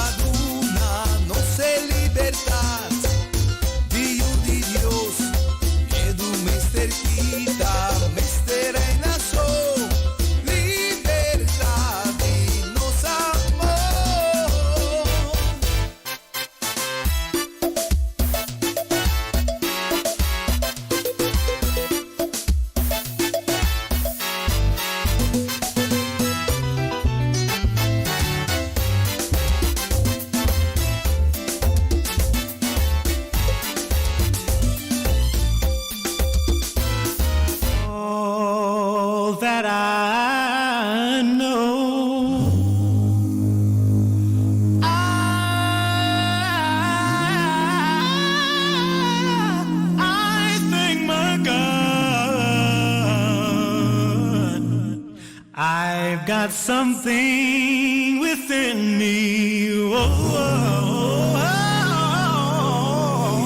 a duna nos e libertat di yu di Dios. Miedu mester kita, mester reina so libertat i nos amor. All that I know. I thank my God. I've got something within me.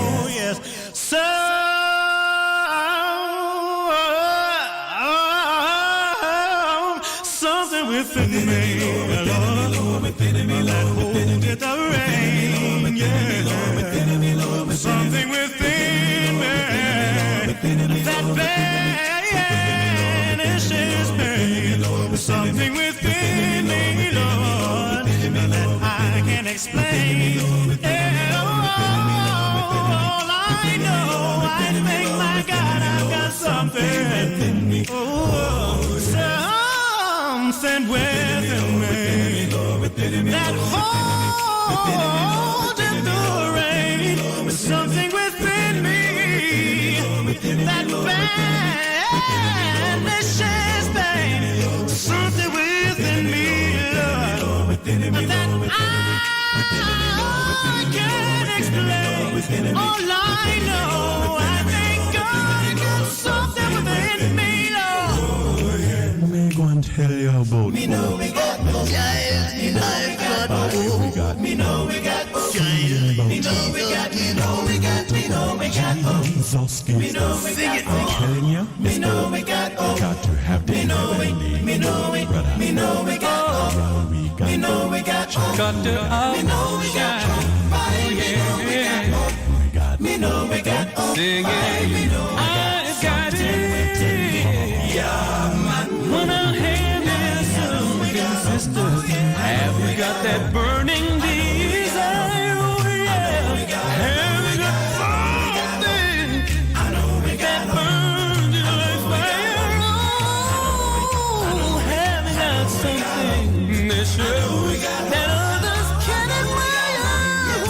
Oh, yes. So, something within me, Lord, that holdeth the reign. Yeah. Something within me that banishes pain. Something within me, Lord, that I can't explain. Yeah, all I know, I thank my God, I've got something. Oh, something within me that holdeth the reign. Something within me that banishes pain. Something within me, Lord, that I can't explain. All I know, I thank God I got something within me, Lord. Me go and tell you about Me know we got hope. Child, Me know we I've got got hope. we hope. got Me know we got hope. Me know we got, me know we got, me know we got hope. Jesus Me is know we Sing got it. hope. telling you, Me know we got hope. got to have the Me know we, heavenly me know we, brother. me know we got hope. Brother, we got Me know we got hope. Got the Me know we got hope. Me know we got hope. we got Me know we got hope. Sing it. Me know we got I've got it. Yeah, man. Wanna hand this sisters. Have we got that burning desire? Oh, yeah. Have we got something that burns like fire? Oh, have we got something to show that others can admire? Oh,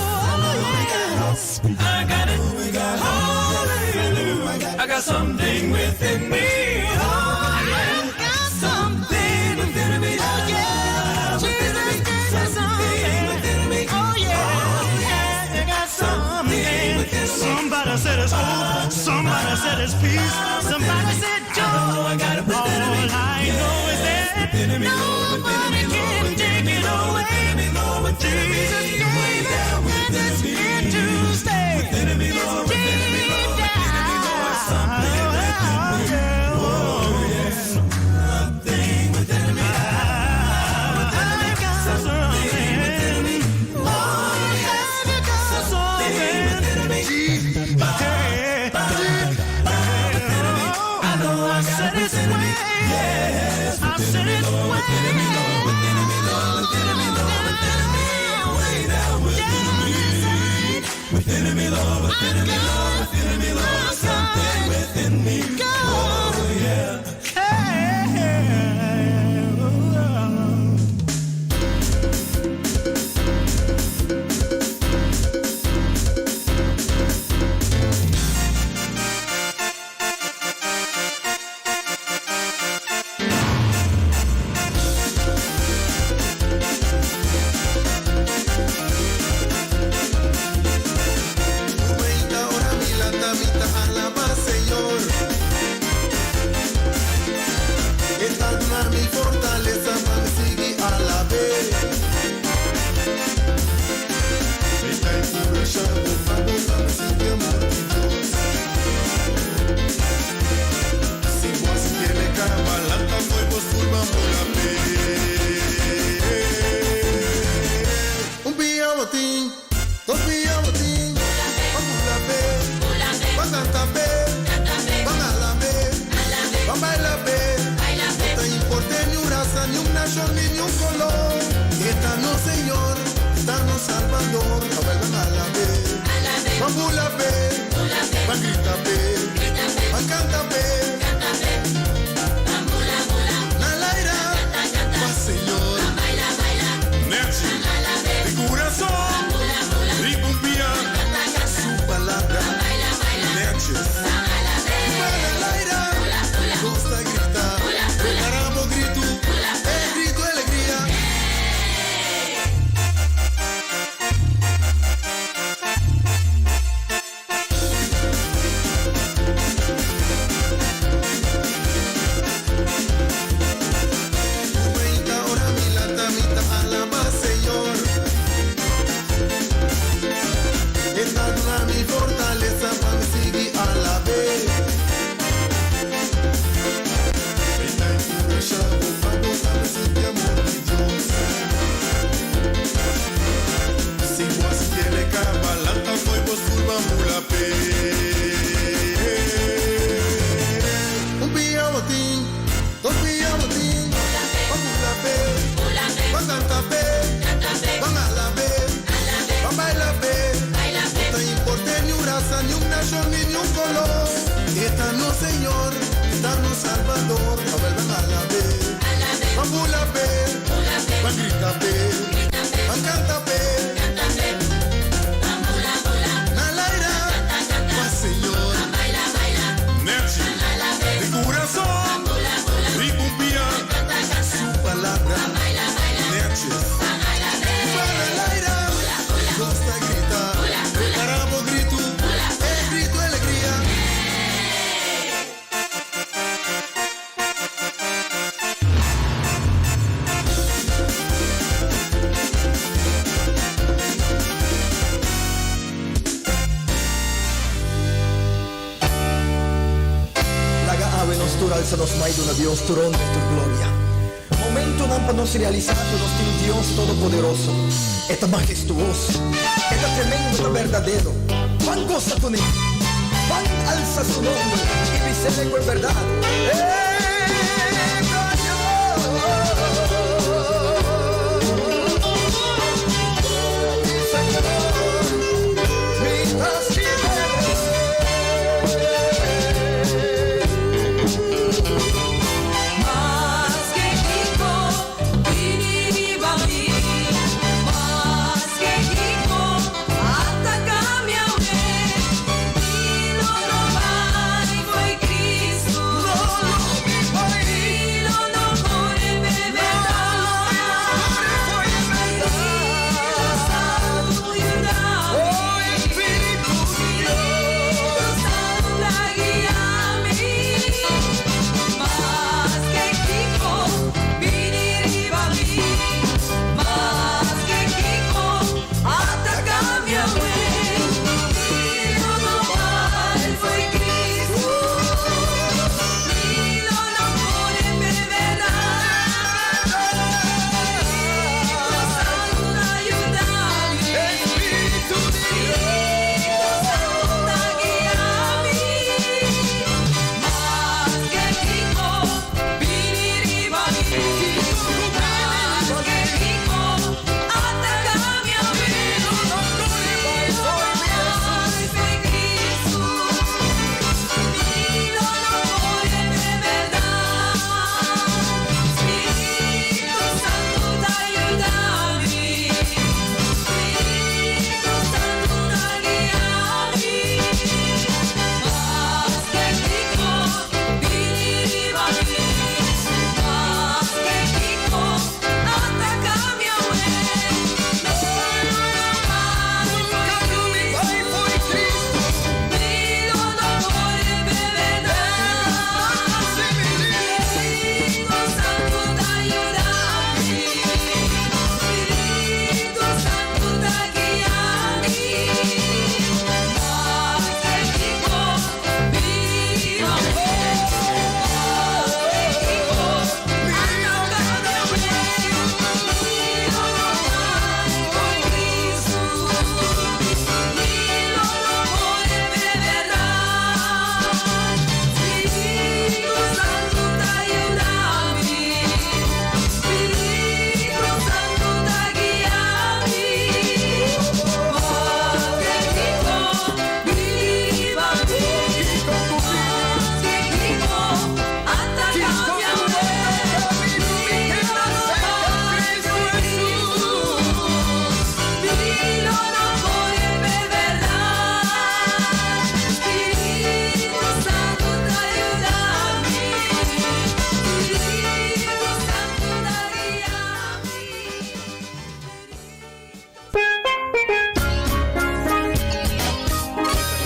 yeah. I got it. Hallelujah. I got something within me. Oh, I've got something within me. Oh yeah, Jesus gave me something. Oh yeah, I got something. Somebody said it's hope. Somebody said it's peace. Somebody said joy. All I know is that nobody can take it away. Jesus gave it, and it's here to stay. It's deep down. I've got something. Oh, have you got something? Hey, I know I said it's way. I said it's way. bo tin, dos pia bo tin. Ban bula pe, ban canta pe, ban alab'é, ban baila pe. No ta importa ni un rasa, ni un nashon, ni un koló. E ta nos Señor, e ta nos Salbador. Awèl ban alab'é, ban bula pe, ban grita pe, ban kanta pe. Na laira, pa Señor. Nancy, di kurason, riba un pia, Su palabra. Natchez. Na laira, nos ta grita, prepara bo gritu, e gritu di alegria. 30 ora mi lanta mi ta alabá Señor. E ta duna mi fortalesa pa mi sigui alab'é. E ta enkurashá bo pa bo tambe sinti amor di Dios. Si bo kere kaba, lanta fo'i bo stul ban bula pe. Un pia bo tin, dos pia bo tin, ban bula pe, ban kanta pe, ban alab'é, ban baila pe. No ta importa ni un rasa, ni un nashon, ni un koló. E ta nos Señor, e ta nos Salbador. Awèl ban alab'é, ban bula pe, ban grita pe, ban kanta pe. Na laira, pa Señor. Nancy, di kurason, riba un pia, Su palabra. Natchez. Na laira, nos ta grita, prepara bo gritu, e gritu di alegria. Laga awe nos tur alsa nos man duna Dios tur honra i tur gloria. Momentonan pa nos realisá ku nos tin Dios Todopoderoso. E ta mahestuoso, e ta tremendo, ta berdadero. Ban gosa kuné, ban alsa su nòmber i bis'é ku e bèrdat. E ta Dios. Señor, mi ta stim'é. Maske kiko bini riba mi, maske kiko ataká mi awe, mi lo no bai fo'i Cristo.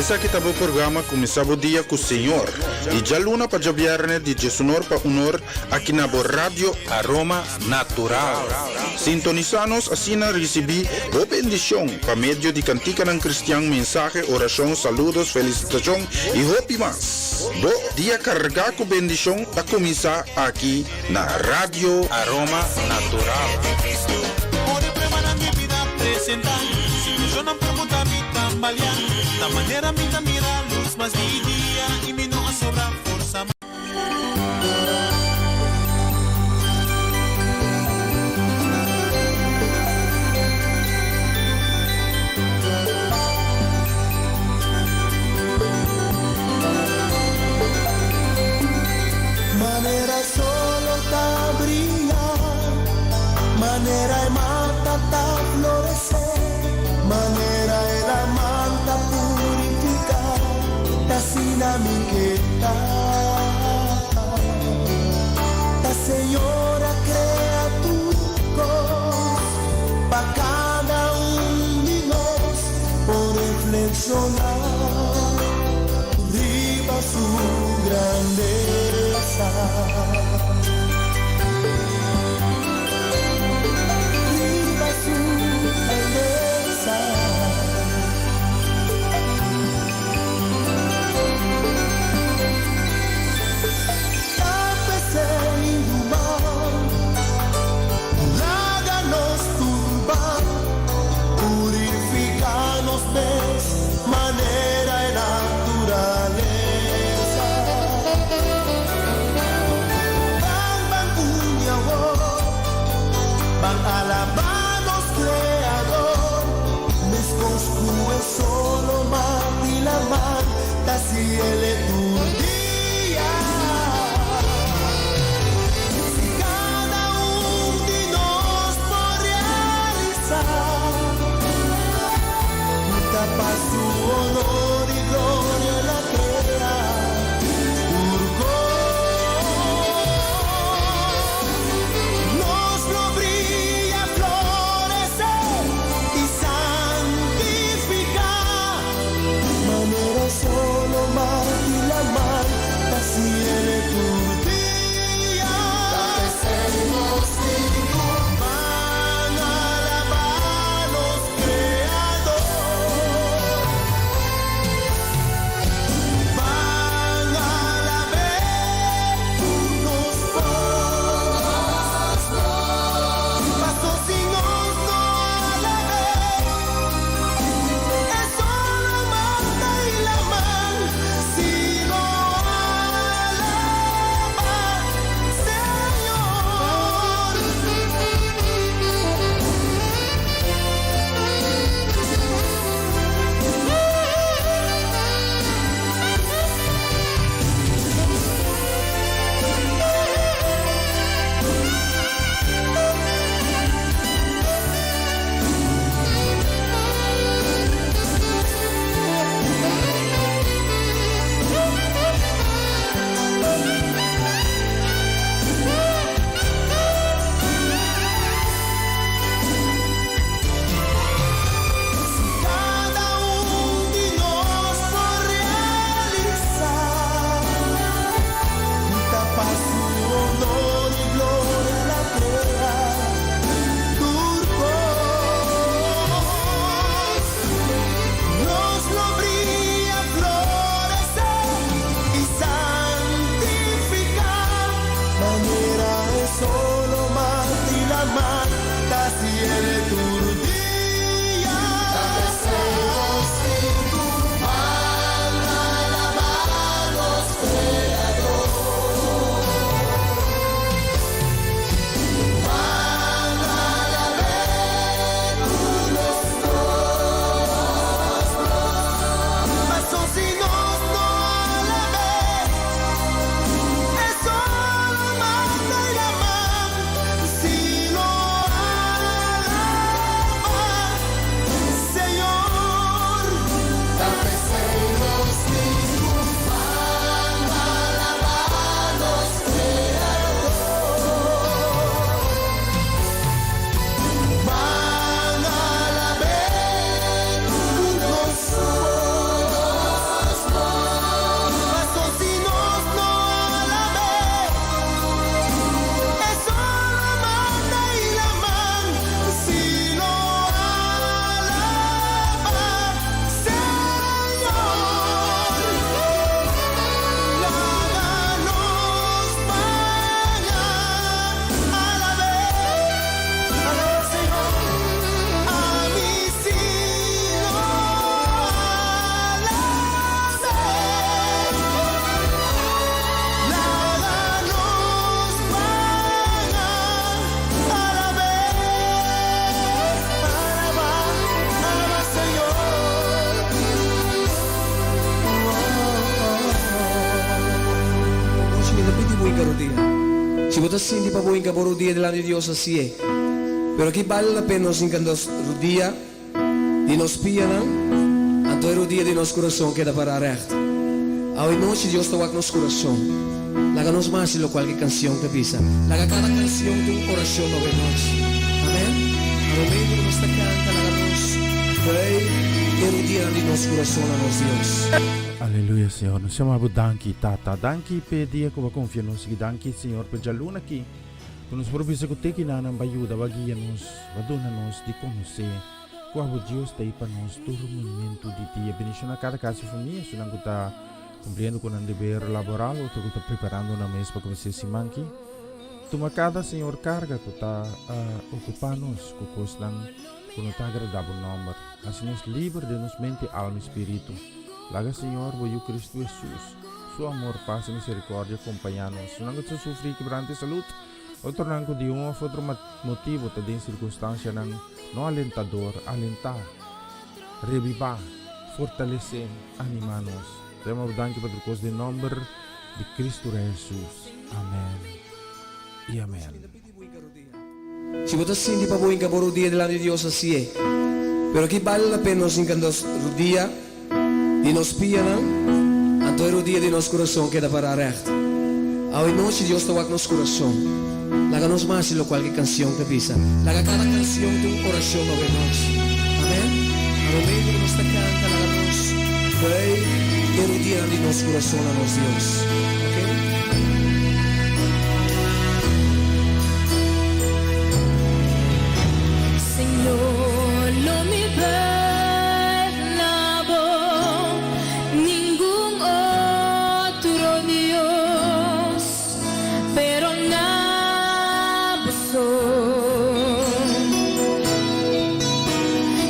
Esaki ta bo programa Kuminsá Bo Dia ku Señor, di djaluna pa djabièrnè di djesunor pa unor aki na bo Radio Aroma Natural. Sintonisá nos asina risibí bo bendishon pa medio di kantikanan kristian, mensahe, orashon, saludos, felisitashon i hopi mas. Bo dia kargá ku bendishon ta kuminsá aki na Radio Aroma Natural. Ora e pruebanan di bida presentá, Situacionnan por muta mi tambaleá, Ta manera mi ta mira lus mas di dia I mi no a sobra forsa mas. Manera solo ta bria, manera e mata ta floresé, manera e laman ta purifiká, t'asina mi ke ta. Ta Señor a krea tur kos, pa kada un di nos por reflekshoná riba su grandesa. Riba su grandesa. Ta p'esei, ruman, laga nos turba, purifiká nos mes manera e naturalesa. Ban, ban uni awor, ban alabá nos Kreador, meskos ku e solo mar i laman ta hasié tur dia. Si kada un di nos por realisá ku ta pa su honor i gloria el a krea tur kos, nos lo bria, floresé i santifiká manera solo mar i laman ta hasié tur dia. Ban alabá nos Kreador. bo ta sinti pa bo hinka bo rudia dilanti di Dios, hasié. Pero aki bale la pena nos hinka nos rudia di nos pianan, anto e rudia di nos kurason keda pará règt. Awe nochi Dios ta wak nos kurason. Laga nos mas di lokual ki kansion ta bisa. Laga kada kansion ta un orashon awe nochi. Amèn. Na momento ku nos ta kanta, laga nos buig e rudianan di nos kurason na nos Dios. Aleluya Señor nos yama bo danki tata danki p'e dia ku bo a konfia nos aki danki Señor p'e djaluna aki ku nos por bisa ku teki nanan ba yuda ba guia nos ba duna nos di konosé ku abo Dios ta ei pa nos tur momento di dia bendishona kada kas i famia esunnan ku ta kumpliendo ku nan deber laboral otro ku ta preparando nan mes pa kuminsá e siman aki tuma kada Señor karga ku ta okupa nos ku kosnan ku no ta agradá bo nòmber. Hasi nos liber den nos mente, alma i spiritu. Laga Señor, bo Yu Kristu Hesus, Su amor, pas i miserikòrdia kompañá nos. Esnan ku ta sufrí kebrante salud, otronan ku di un òf otro motibu ta den sirkunstansianan no alentador, alentá, rebibá, fortalesé, animá nos. Ta yama bo danki pa tur kos den nòmber di Kristu Rei Hesus. Amèn i amèn. Si bo ta sinti pa bo hinka bo rudia dilanti di Dios, hasié. Pero aki bale la pena nos hinka nos rudia di nos pianan, anto e rudia di nos kurason keda pará règt. Awe nochi Dios ta wak nos kurason. Laga nos mas di lokual ki kansion ta bisa. Laga kada kansion ta un orashon awe nochi. Amèn. Na momento ku nos ta kanta, laga nos buig e rudianan di nos kurason na nos Dios. Oke. Señor, lo mi buig na bo, ningun otro Dios, pero na bo so.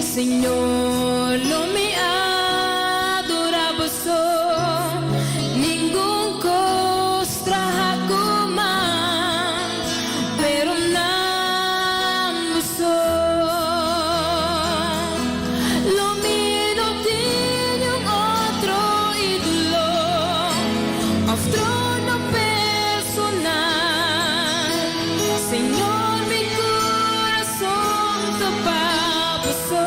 Señor, lo mi adora bo so, ningun cos traha cu man, pero na bo so. Lo mi no tin un otro ídolo of trono personal. Señor, mi curason ta pa bo so.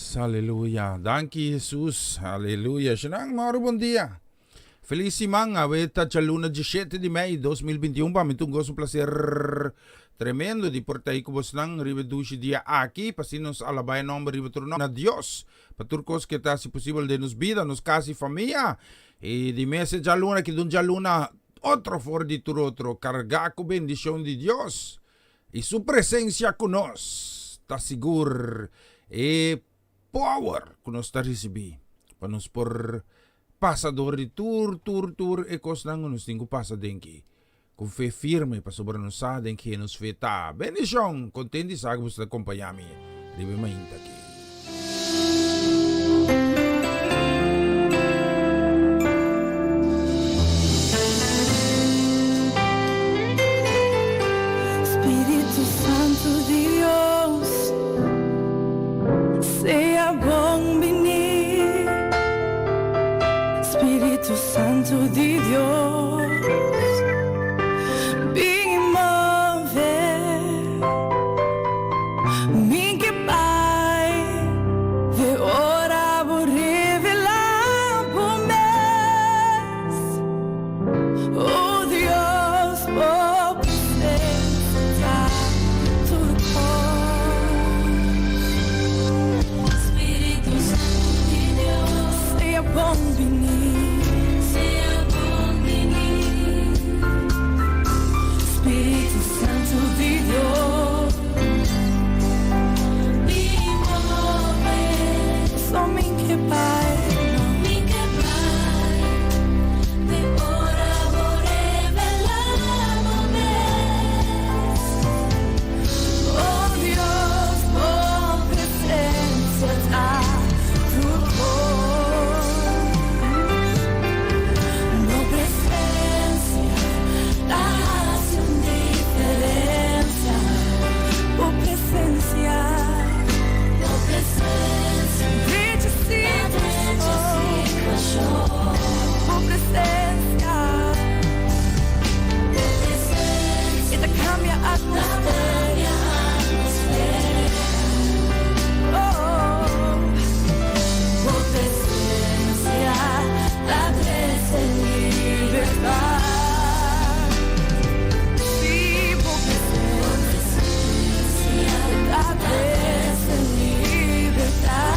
Yes, aleluya. Danki Jesus. Aleluya. Shenang, mauro bon dia. Feliz siman. Awe ta djaluna 17 di mei 2021. Pa mi ta un goso, un placer tremendo di por ta ahí ku bosnan riba e dushi dia aki. Pa asina nos alabá e nomber riba tur nomber na Dios. Pa tur kos ke ta hasi posibel den nos bida, nos kas i famia. I di mes e djaluna aki ta un djaluna otro for di tur otro, kargá ku bendishon di Dios. I su presencia cu nos ta sigur e power cu nos ta ricibi pa nos por pasa door di tur tur tur e cosnan cu nos tin cu pasa den ki cu fe firme pasobra nos sa den ke nos fe ta. Bendicion! Content di sa cu boso ta acompaña mi riba e mainta aki. Spiritu Santu di Dios, sea bon bini. Spiritu Santu di Dios, bin i move. Mi ke bai de ora bo revelá bo mes. O Dios, bo presencia ta tur kos. Spiritu Santu di Dios, sea bon bini. Sea bon bini. Spiritu Santu di Dios. Bin move. So mi ke bai. Mi ke bai. Te ora bo revelá bo mes. Oh Dios, bo presencia ta tur kos. Bo presencia ta hasi un diferencia. Bo presencia, Bo presencia drecha ta drecha situacion. situacion. Bo presencia, Bo presencia e ta cambia ta atmosfera. cambia atmosfera. Oh, Bo presencia ta trece libertad. Sí, bo presencia ta trece libertad.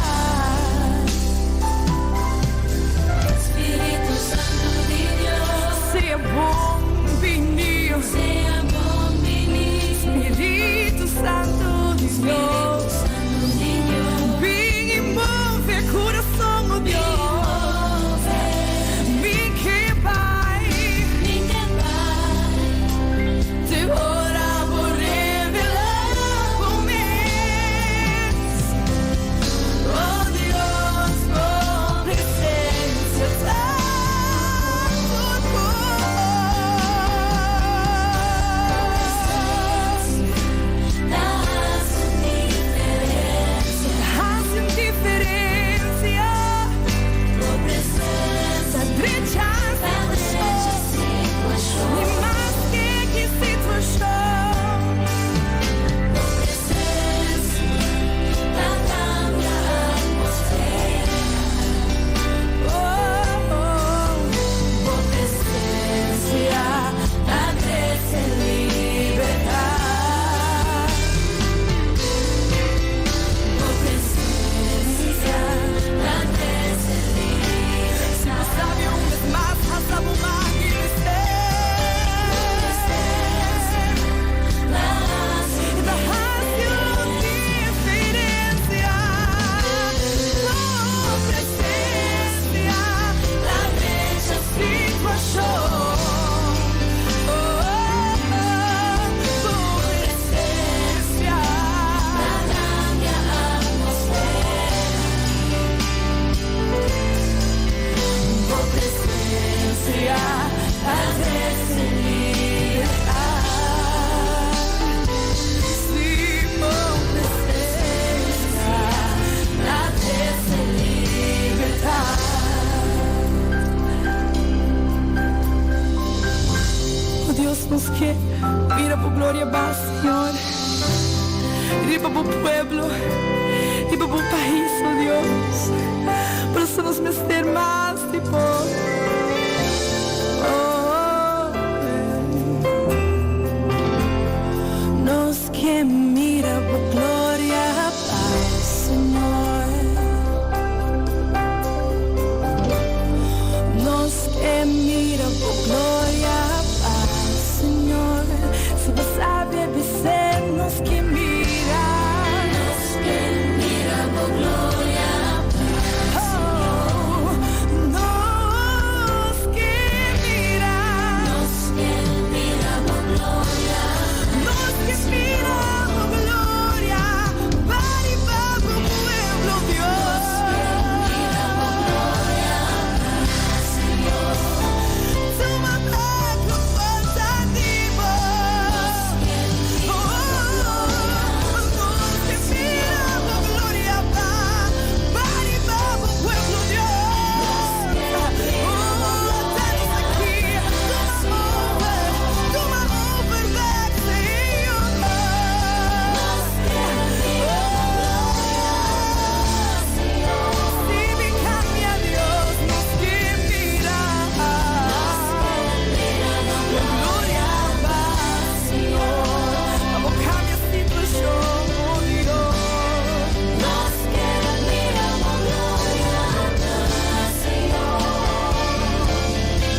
Spiritu Santu di Dios, Sea bon bini. sea bon bini. Spiritu Santu di Dios. Santu di Dios, Bin i move curason, oh Dios. Mi ke bai. Mi ke bai. Te ora bo revelá bo mes. Oh Dios, bo presencia ta tur kos. Ta hasi un diferencia. Hasi un diferencia. Bo presencia Ta drecha ta drecha situacion. situacion. Ni maske ki situacion. Bo presencia ta cambia atmosfera. Oh, oh. Bo presencia ta trece libertad. Bo presencia ta trece libertad. Sabe un bes mas, halsa bo man i bis'é. Ta hasi Ta hasi un diferencia. Bo presencia ta drecha situacion. Oh, oh, bo presencia ta cambia atmosfera. Bo presencia ta trece libertad. Sí, bo presencia Ta trece libertad. Oh Dios, nos ke mira bo gloria baha, Señor. Riba bo pueblo. Riba bo pais, oh Dios. Por eso nos mester mas di bo. Oh, Nos ke mira bo gloria pasa, Señor. Nos ke mira bo gloria pasa, Señor. Si bo sabi, bisa nos ke mira. Nos ke mira bo gloria Oh, nos ke mira. Nos ke mira bo gloria. Nos ke mira bo gloria. Baha pa bo pueblo, Dios. Mira bo gloria, Señor. Tuma bek falta di bo. Oh, nos ke mira bo gloria baha pa bo pueblo, Dios. Oh, danos aki. Tuma over, tuma over bek, Señor. Si mi kambia, Dios, nos ke mira. Gloria pasa, Señor. Ban kambia situashon, oh Dios. Nos ke mira gloria, Señor.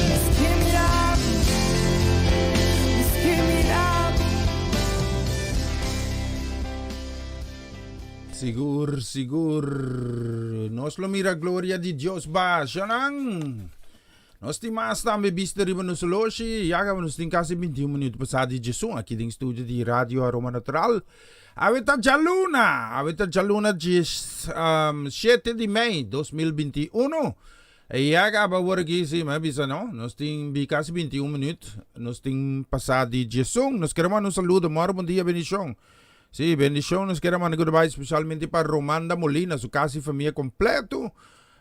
Nos ke mira, nos ke mira. Sigur, sigur. Nos lo mira gloria di Dios basha nan. Nos tin mas tambe bista riba nos oloshi. Ya nos tin kasi 21 minuut pasá di 11 aki den studio di Radio Aroma Natural. Awe ta djaluna. Awe ta djaluna 7 di mei 2021. Ya kaba awor aki, si, m'a bisa no. Nos tin kasi 21 minuut. Nos tin pasá di 11. Nos ke manda un saludo. Moro, bon dia, bendishon. Si, bendishon nos ke manda goodbye espesialmente pa Romanda Molina, su kas i famia kompleto.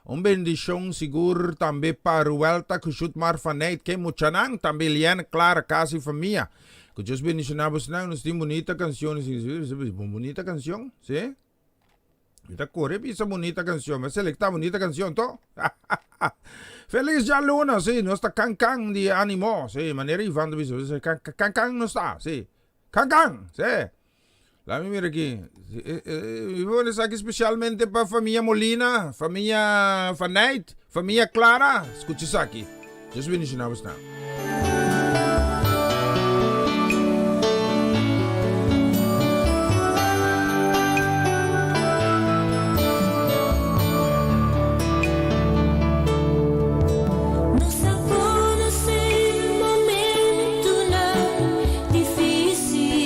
Un bendishon sigur tambe pa Ruelta Kushutmar Faneit, ke muchanan, tambe Eliane Clara, kas i famia. Ku Dios bendishoná bosnan. Nos tin bunita kanshon. Bunita kanshon, si. Mi ta kore bisa bunita kanshon. Mi a selektá bunita kanshon, to. Felis djaluna, si. Nos ta kan kan di ánimo, si. Manera Ivan ta bisa, kan kan kan nos ta, si. Kan kan, si. Laat me mira aki. Mi pone esaki spesialmente pa famia Molina, famia Van Nijt, famia Clara. Skucha esaki. Dios bendishoná bosnan. Nos a konosé momentunan difísil.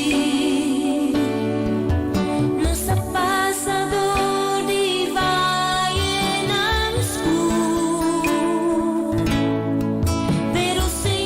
Nos a pasa dor di vayenan skur. Pero Señor.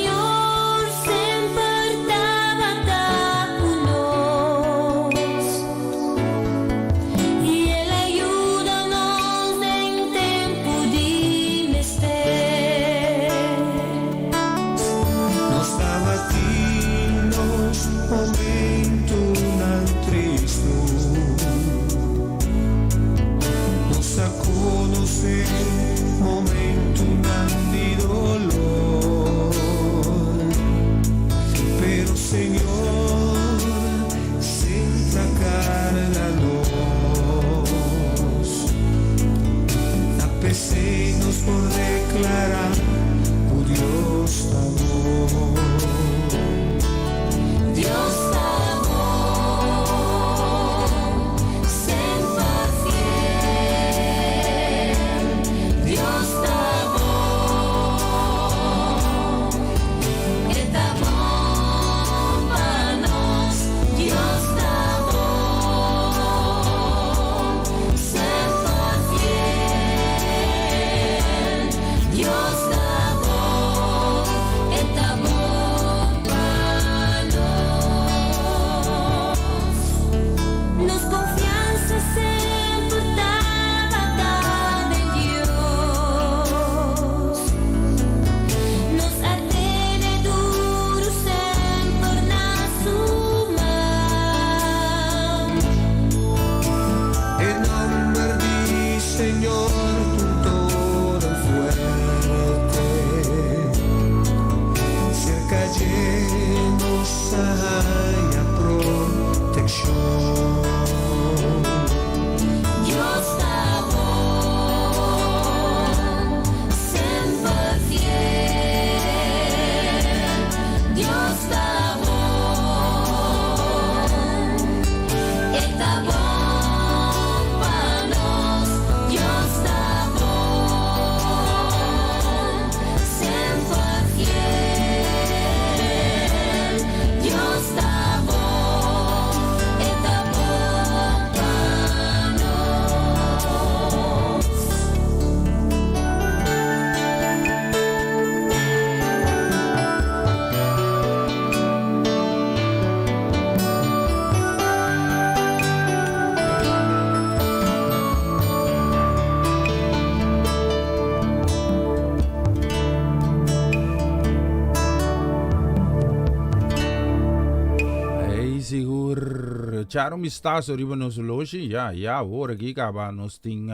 Echar un vistazo riba nos horloge. Ya, ya awor aki caba nos tin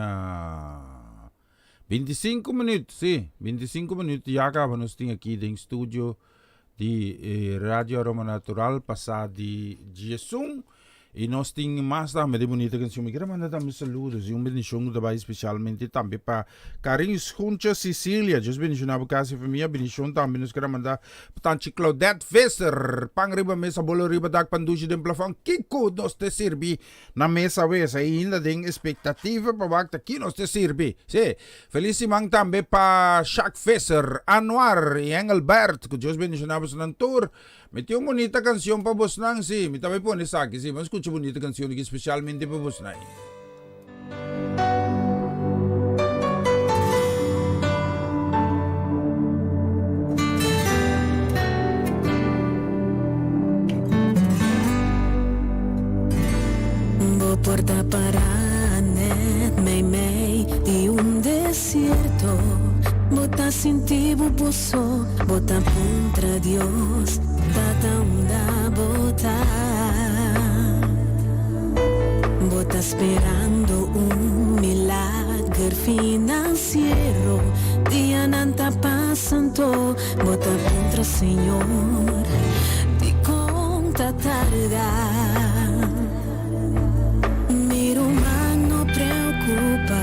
25 minuut, sí, 25 minuut ya caba nos tin aki den studio di Radio Aroma Natural pasa di 11. Y nos tin mas tambe di bunita cancion. Mi quier manda tambe saludos y un bendicion cu ta bay specialmente tambe pa Karin Schoentje Cecilia. Dios bendiciona bo casa y famia. Bendicion tambe nos quier manda pa tanchi Claudette Visser. Pan riba mesa, bolo riba dak, pan dushi den plafon. Kico nos te sirbi na mesa wes? Ainda den expectativa pa wak ta ki nos te sirbi. Sí. Feliz siman tambe pa Jacques Visser, Anuar y Engelbert. Cu Dios bendiciona bosonan tur. Mi tin un bunita cancion pa bosnan, sí, mi ta bay pone esaki, sí, ban scucha bunita cancion aki specialmente pa bosnan. Bo por ta para net meimei di un desierto, bo ta sinti bo bo so. Bo ta puntra Dios, Tata unda bo ta? Bo ta sperando un milager financiero, dianan ta pasa anto bo ta puntra Señor, dikon ta tarda? Mi ruman no preocupa,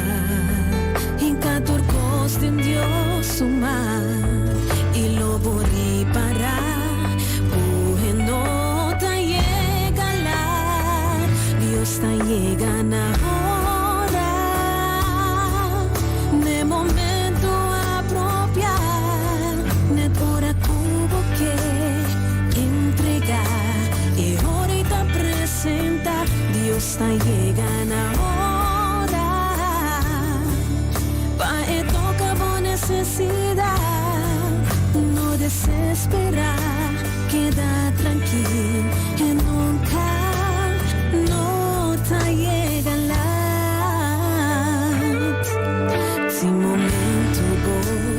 hinca tur cos den Dios su man, y lo bo ripara cu e no ta yega laat, Dios ta yega na ora, n'e momento apropia, net ora cu bo ke entrega. E ora y ta presenta, Dios ta yega na ora pa e toca bo necesidad. No desespera, keda trankil, e nunca no ta yega laat. Tin momento bo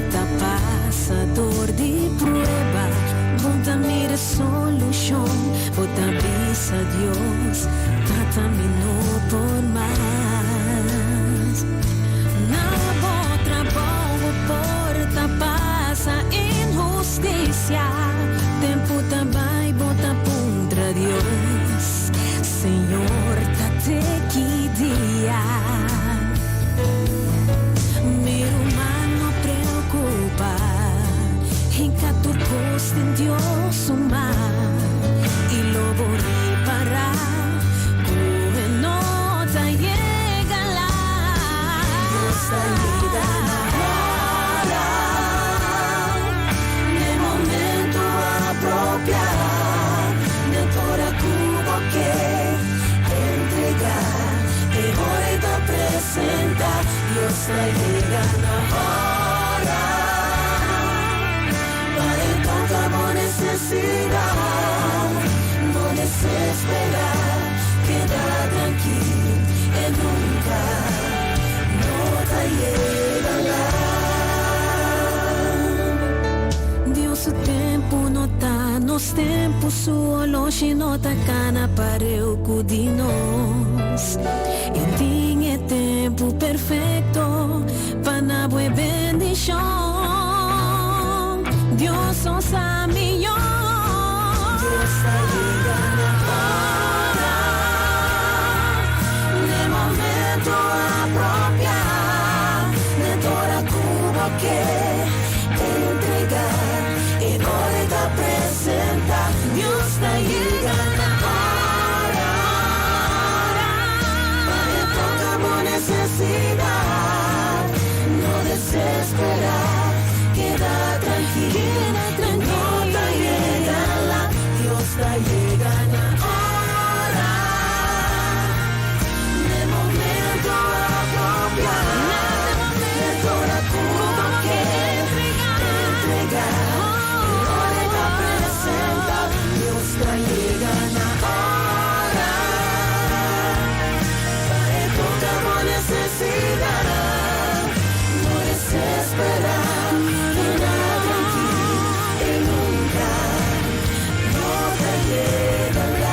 ta pasa door di prueba, bo ta mira. Solushon, bo ta bisa Dios, Tata mi no por mas. Na bo trabou bo por ta pasa inhustisia, tempu ta bai bo ta puntra Dios, Señor ta te ki dia? Mi ruman no preocupa, hinca tur cos den Dios su man, y lo bo ripara cu e no ta yega laat. Dios ta yega na ora, n'e momento apropia, net ora cu bo ke entrega. E ora e ta presenta, Dios ta yega na ora pa e toca bo necesidad. No desespera, keda trankil, e nunca no ta yega laat. Dios su tempo no ta nos tempo, su oloshi no ta cana pareu cu di nos. E tin e tempu perfecto pa na bo e bendicion. Dios no sa miyor. Dios ta yega na ora, n'e momento apropia, net ora cu bo ke entrega, e ora e ta presenta. Dios ta yega na ora pa e toca bo necesidad. No desespera, keda trankil, e no ta yega laat. Dios ta yega na ora, n'e momento apropia, net ora cu bo ke entrega. E ora e ta presenta, Dios ta yega na ora pa e toca bo necesidad. No desespera, keda trankil, e nunca no ta yega laat.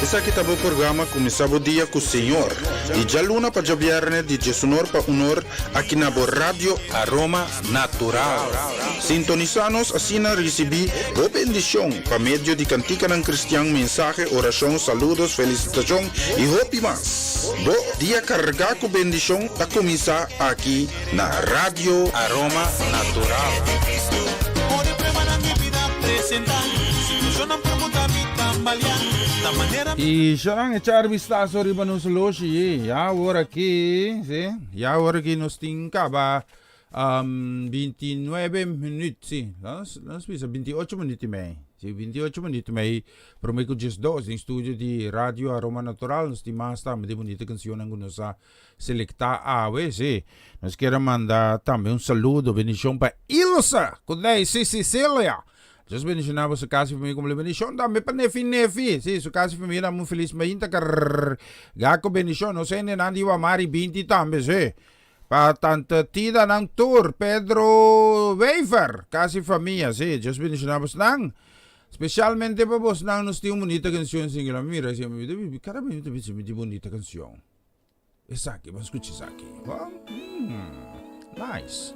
Esaki ta bo programa Kuminsá Bo Dia ku Señor, di djaluna pa djabièrnè di djesunor pa unor aki na bo Radio Aroma Natural. Sintonisá nos asina risibí bo bendishon pa medio di kantikanan kristian, mensahe, orashon, saludos, felisitashon i hopi mas. Bo dia kargá ku bendishon ta kuminsá aki na Radio Aroma Natural. Y shonan echar vistazo riba nos loshi, ya awor aki, si, ya awor aki nos tin caba um, 29 minuut, si, nos, nos bisa 28 minuut y mei, si, 28 minuut y mei, prome cu 12 den studio di Radio Aroma Natural, nos tin mas tambe di bonita cancionnan cu nos a selecta awe, si. Nos kier a manda tambe un saludo, bendicion pa Ilsa, cu Daisy Cecilia. Dios bendiciona boso casa y familia como le bendicion tambe pa Nefi Nefi. Si, su casa y familia un feliz mainta carga cu bendicion. Nos hende nan di Wamari binti tambe, si. Pa tante Tida nan tur, Pedro Wever, casa y familia, si. Dios bendiciona boso nan. Specialmente pa boso nan nos tin un bonita cancion singular. Mira, si, cada vez mi ta bisa mi tin bonita cancion. Esaki, ban skucha esaki. Nice.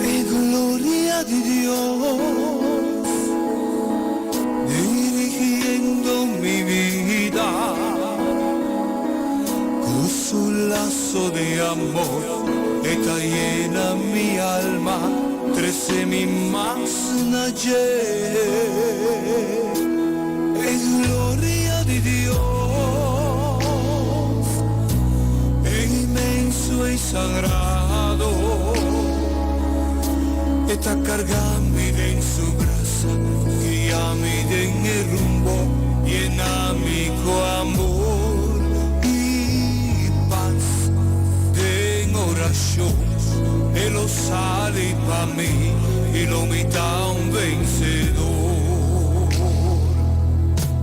E gloria di Dios dirigiendo mi vida. Cu su lazo di amor e ta yena mi alma, trece mi mas na dje. E gloria di Dios e inmenso y sagrado, e ta carga mi den su brasa, guia mi den e rumbo, yena mi cu amor y paz. Den oracion e lo sali pa mi y lo mi ta un vencedor.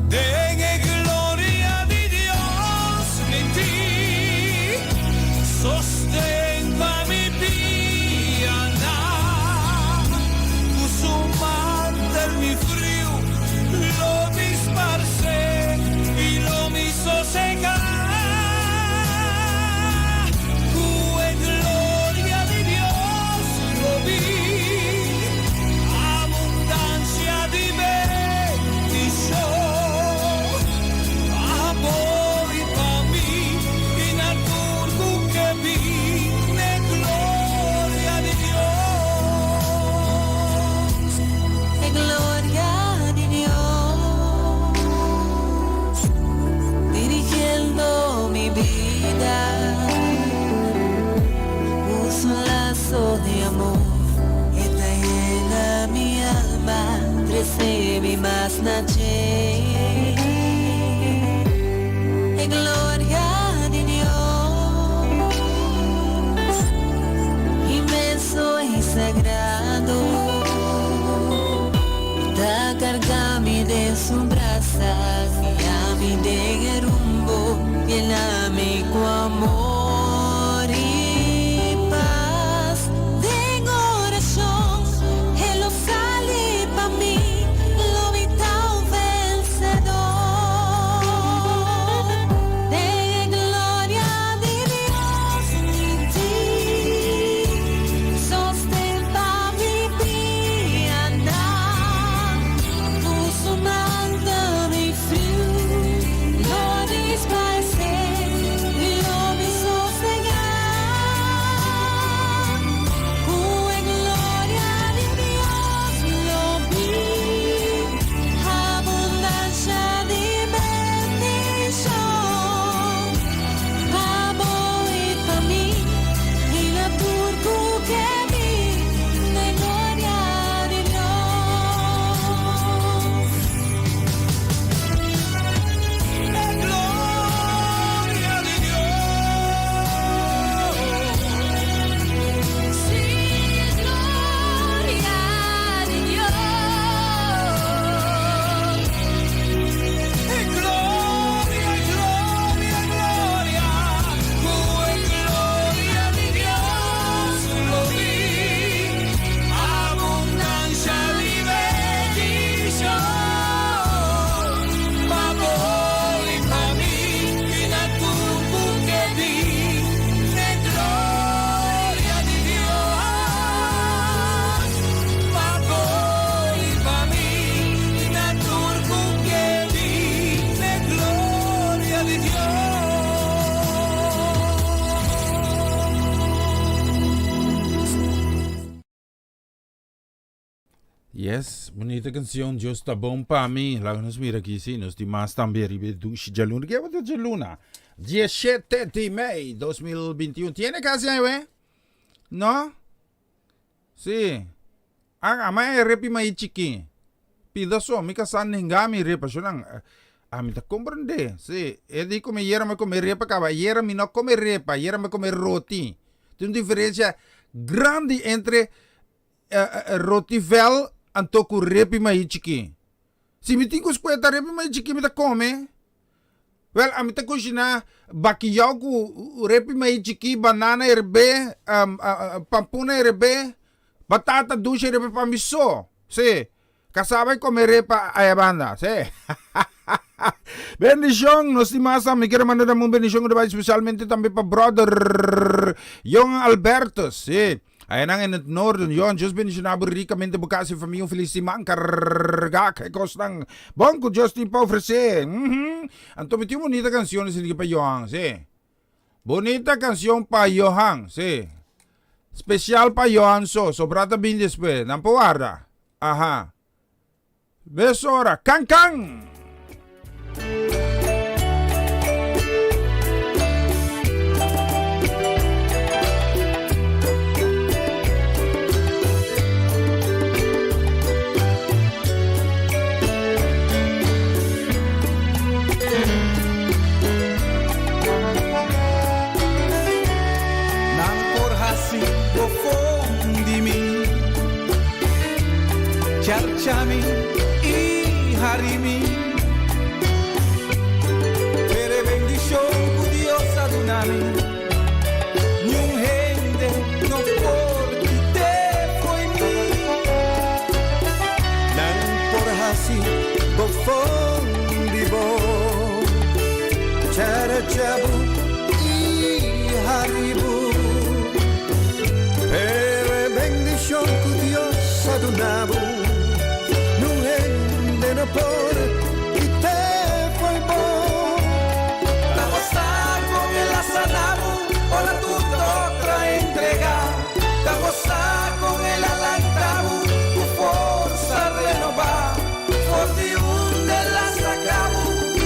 Den e gloria di Dios mi tin sosten pa mi pianan. Cu su mantel mi friu lo disparce y lo mi sosega. Cu e gloria di Dios lo bin abundancia di bendicion pa bo y pa mi y na tur cu ke bin n'e gloria di Dios. E gloria di Dios dirigiendo mi bida Puso un lazo di amor e ta yena mi alma Trece mi mas na dje E gloria di Dios Inmenso y sagrado Ta carga mi den su brasa Guia mi den e rumbo Yena mi cu amor y paz Den oracion e lo sali pa mi Lo mi ta un vencedor Den e gloria di Dios mi tin sosten pa mi pianan Cu su man ta mi friu lo disparce y lo mi sosega. Yes, bunita cancion, Dios ta bon pa mi. Laga nos mira aki si nos tin mas tambe riba e dushi djaluna. Ke ta djaluna? 17 di mei 2021. Tiene casi aña we? No? Si. A ama e repi mai chiki. Pida so, mi kasá nenga mi repa. Shonan, ami ta komprendé. Si, e di kome yera mi kome repa kaba. Yera mi no kome repa, yera mi kome roti. Tin un diferensia grandi entre roti vel anto ku repi mai chiki. Si mi tin ku skueta repi mai chiki mi ta kome. Wel, ami ta kushiná bakiyou ku repi mai chiki, banana herbé, pampuna herbé, batata dushe herbé pa mi so. Sí, kasá bai kome repa aya banda. Sí. Bendishon! Nos tin mas tambe. Mi kere manda tambe un bendishon ku ta bai spesialmente tambe pa bròder Johan Albertus. Sí. Ayanan en het noorden, Johan, Dios bendiciona bo ricamente, bo casa y familia un feliz siman carga cu e cosnan bon cu Dios tin pa ofrece. Anto mi tin un bonita cancion esaki pa Johan, si. Bonita cancion pa Johan, si. Special pa Johan so, sobra ta bin despues. Nan por warda. Aha. Besora. Kan kan! Nan por hasi bofon di mi. Charcha mi i hari mi. Pero e bendishon ku Dios a duna mi, niun hende no por kit'é fo'i mi. Nan por hasi bofon di bo, charcha bo i hari bo. Pero e bendishon ku Dios a duna bo, niun hende no por kit'é fo'i bo. Ta gosa kon el a sana bo ora tur dokter a entregá. Ta gosa kon el a lanta bo ku forsa renobá. For di unda el a saka bo,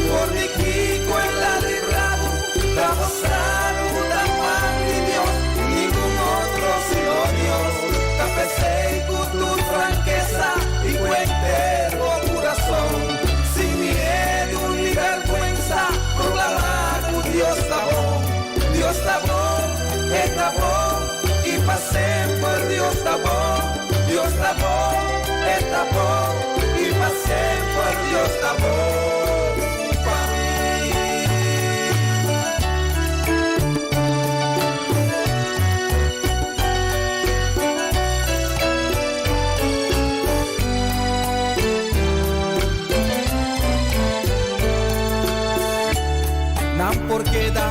for di kiko el a libra bo. Ta gosa ku ta man di Dios, ningun otro sino Dios. Ta p'esei ku tur frankesa i ku henter bo kurason, sin miedu ni bèrgwensa, proklamá ku Dios ta bon. Dios ta bon, E ta bon, i pa semper Dios ta bon. Dios ta bon, E ta bon, i pa semper Dios ta bon pa mi. Nan por keda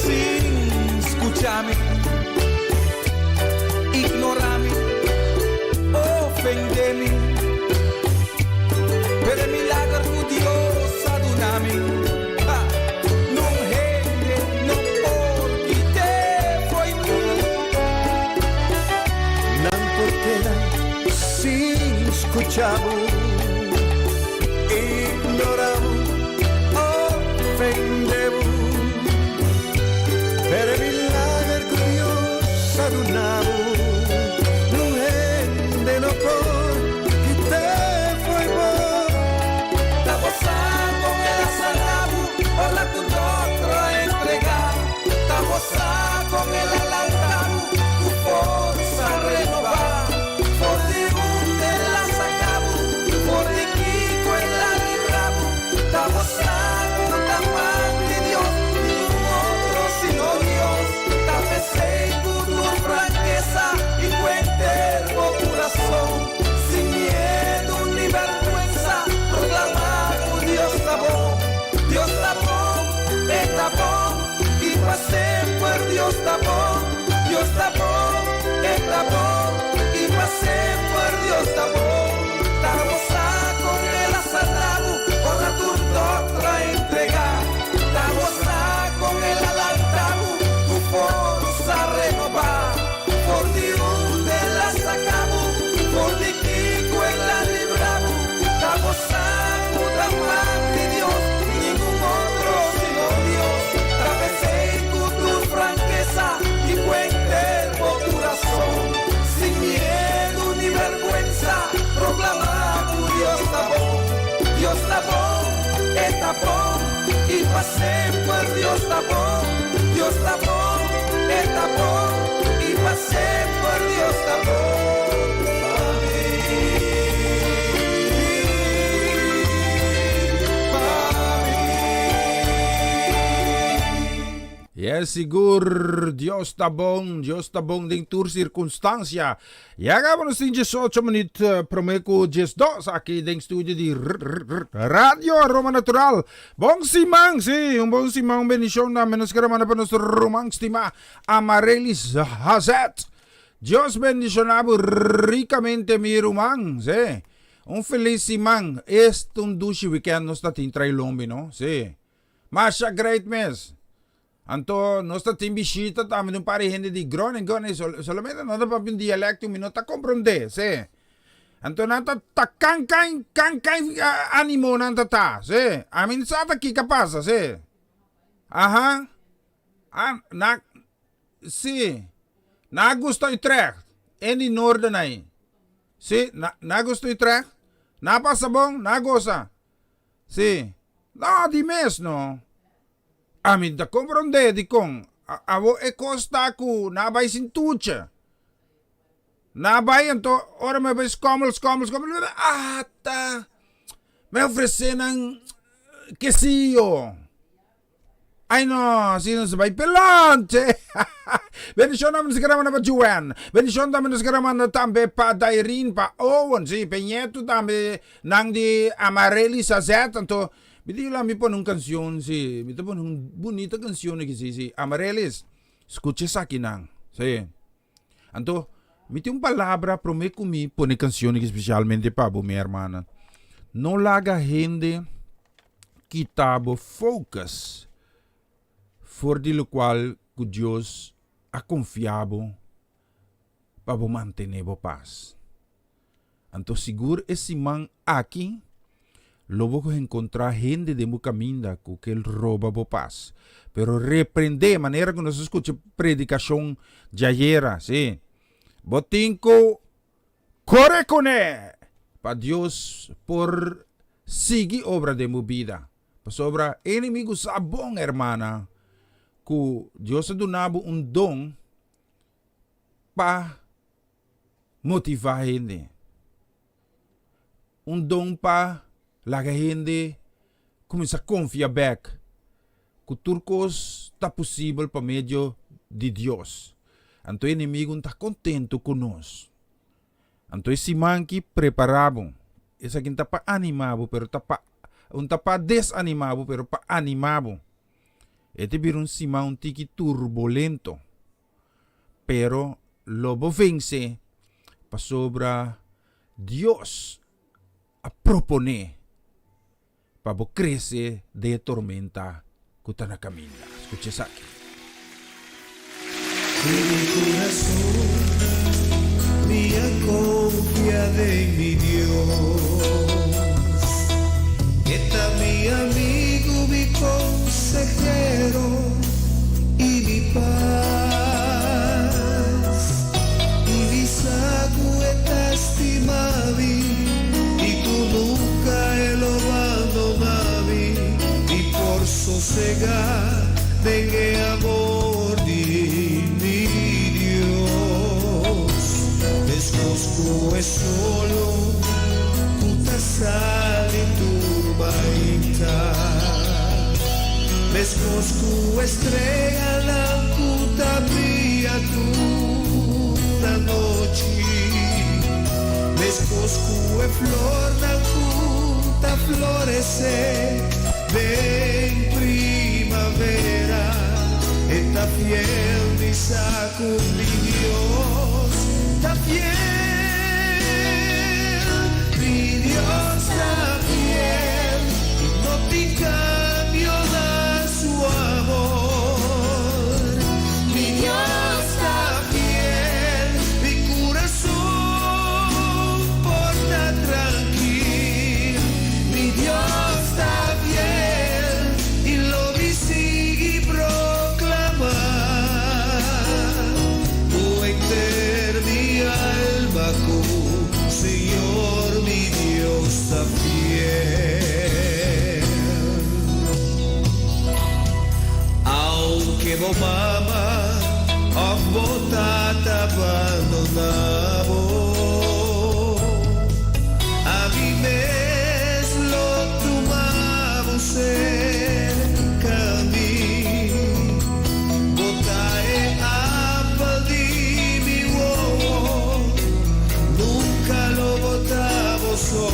sin skucha mi, ignora mi, ofende mi, pero e milager ku Dios a duna mi, ha, nun hende no por kit'é fo'i mi. Nan por keda sin skucha bo, ignora bo, ofende bo, pero e milager ku Dios a duna bo, nun hende no por kit'é fo'i bo. Ta bo sa kon el a sana bo ora ku dòkter a entregá. Ta bo sa kon el a lanta bo ku forsa renobá. For di unda el a saka bo, for di kiko el a libra bo. Ta bo sa ku ta man di Dios, ningun otro sino Dios. Ta p'esei ku tur frankesa i ku henter bo kurason, sin miedu ni bèrgwensa, proklamá ku Dios ta bon. Dios ta bon, e ta bon, i pa semper Dios ta bon. Dios ta bon, e ta bon, i pa semper Dios ta bon. Ta bo sa kon el a sana bo ora tur dòkter a entregá. Ta bo sa kon el a lanta bo ku forsa renobá. For di unda el a saka bo, for di kiko el a. pa semper Dios ta bon, Dios ta bon, E ta bon i pa semper Dios ta bon pa mi. Pa mi. Yes, sigur, Dios ta bon, Dios ta bon den tur circunstancia. Ya caba nos tin 18 minuut prome cu 12 aki den studio di Radio Aroma Natural. Bon siman, si, un bon siman, un bendicion tambe nos quiere manda pa nos ruman stima Amarelis Hazet. Dios bendiciona bo ricamente mi ruman, si. Un feliz siman. Este un dushi weekend nos ta tin trai lombi, no? Si. Masha great mes. Anto nos ta tin bishita tambe di un par di hende di Groningen y solamente nan ta papia un dialecto mi no ta comprende, si. Anto nan ta ta kan kan kan kan animo nan ta ta, si. Ami no sa ta kiko a pasa, si. Aha. Ah, na, si. Na gusta Utrecht, en di noorden ahí. Si, na, na gusta Utrecht. Na pasa bon, na goza. Si. No, di mes no. Ami ta komprondé dikon. Abo e kos ta ku nan a bai sin tucha. Nan a bai anto ora mi a bai skommel skommel skommel ata mi a ofresé nan kesiyo. Ay no, si nos bai pelante. Bendishon tambe nos kere manda pa Joanne. Bendishon tambe nos kere manda tambe pa Dairin, pa Owen, si, pa Ñetu tambe, nan di Amarely Sazet. Anto, mi di la mi pone un canción, si, mi ta pone un bunita canción aki, si, si. Amarelis, scucha esakinan, si. Anto, mi tin un palabra prome cu mi pone canción aki specialmente pa bo, mi hermana. No laga hende kita bo focus for di locual cu Dios a confia bo pa bo mantene bo pas. Anto sigur e siman aki lo bo encontra hende den bo caminda cu ke roba bo pas. Pero reprende, manera cu nos a scucha predicacion djayera, si. Bo tin cu core cune pa Dios por sigui obra den bo bida. Pasobra e enemigo sa bon, hermana, cu Dios a duna bo un don pa motivá hende. Un don pa laga hende kuminsá konfia bèk ku tur kos ta posibel pa medio di Dios. Anto e enemigu no ta kontentu ku nos. Anto e siman ki prepará bo. Esaki no ta pa animá bo, pero ta pa no ta pa desanimá bo, pero pa animá bo. E ta bira un siman un tiki turbulento. Pero lo bo vense pasobra Dios a proponé pa bo krese den e tormenta ku ta na kaminda. Skucha esaki. Ku mi kurason mi a konfia den mi Dios. E ta mi amigu, mi konsehero i mi pas. I mi sa ku e ta stima mi i ku nunka e lo bandona mi. Mi por sosegá den e amor di mi Dios. Meskos ku e solo ku ta sali tur mainta, meskos ku e streanan ku ta bria tur anochi, meskos ku e flornan ku ta floresé den primavera, e ta fiel, mi sa ku mi Dios ta fiel, mi Dios ta fiel, i no tin kambio na su amor. Mi Dios ta fiel, mi kurason por ta trankil. Mi Dios ta fiel, i lo mi sigui proklamá. bo mama òf bo tata bandoná bo, ami mes lo tuma bo serka mi. Bo ta e apel di mi wowo, nunka lo bo ta bo so.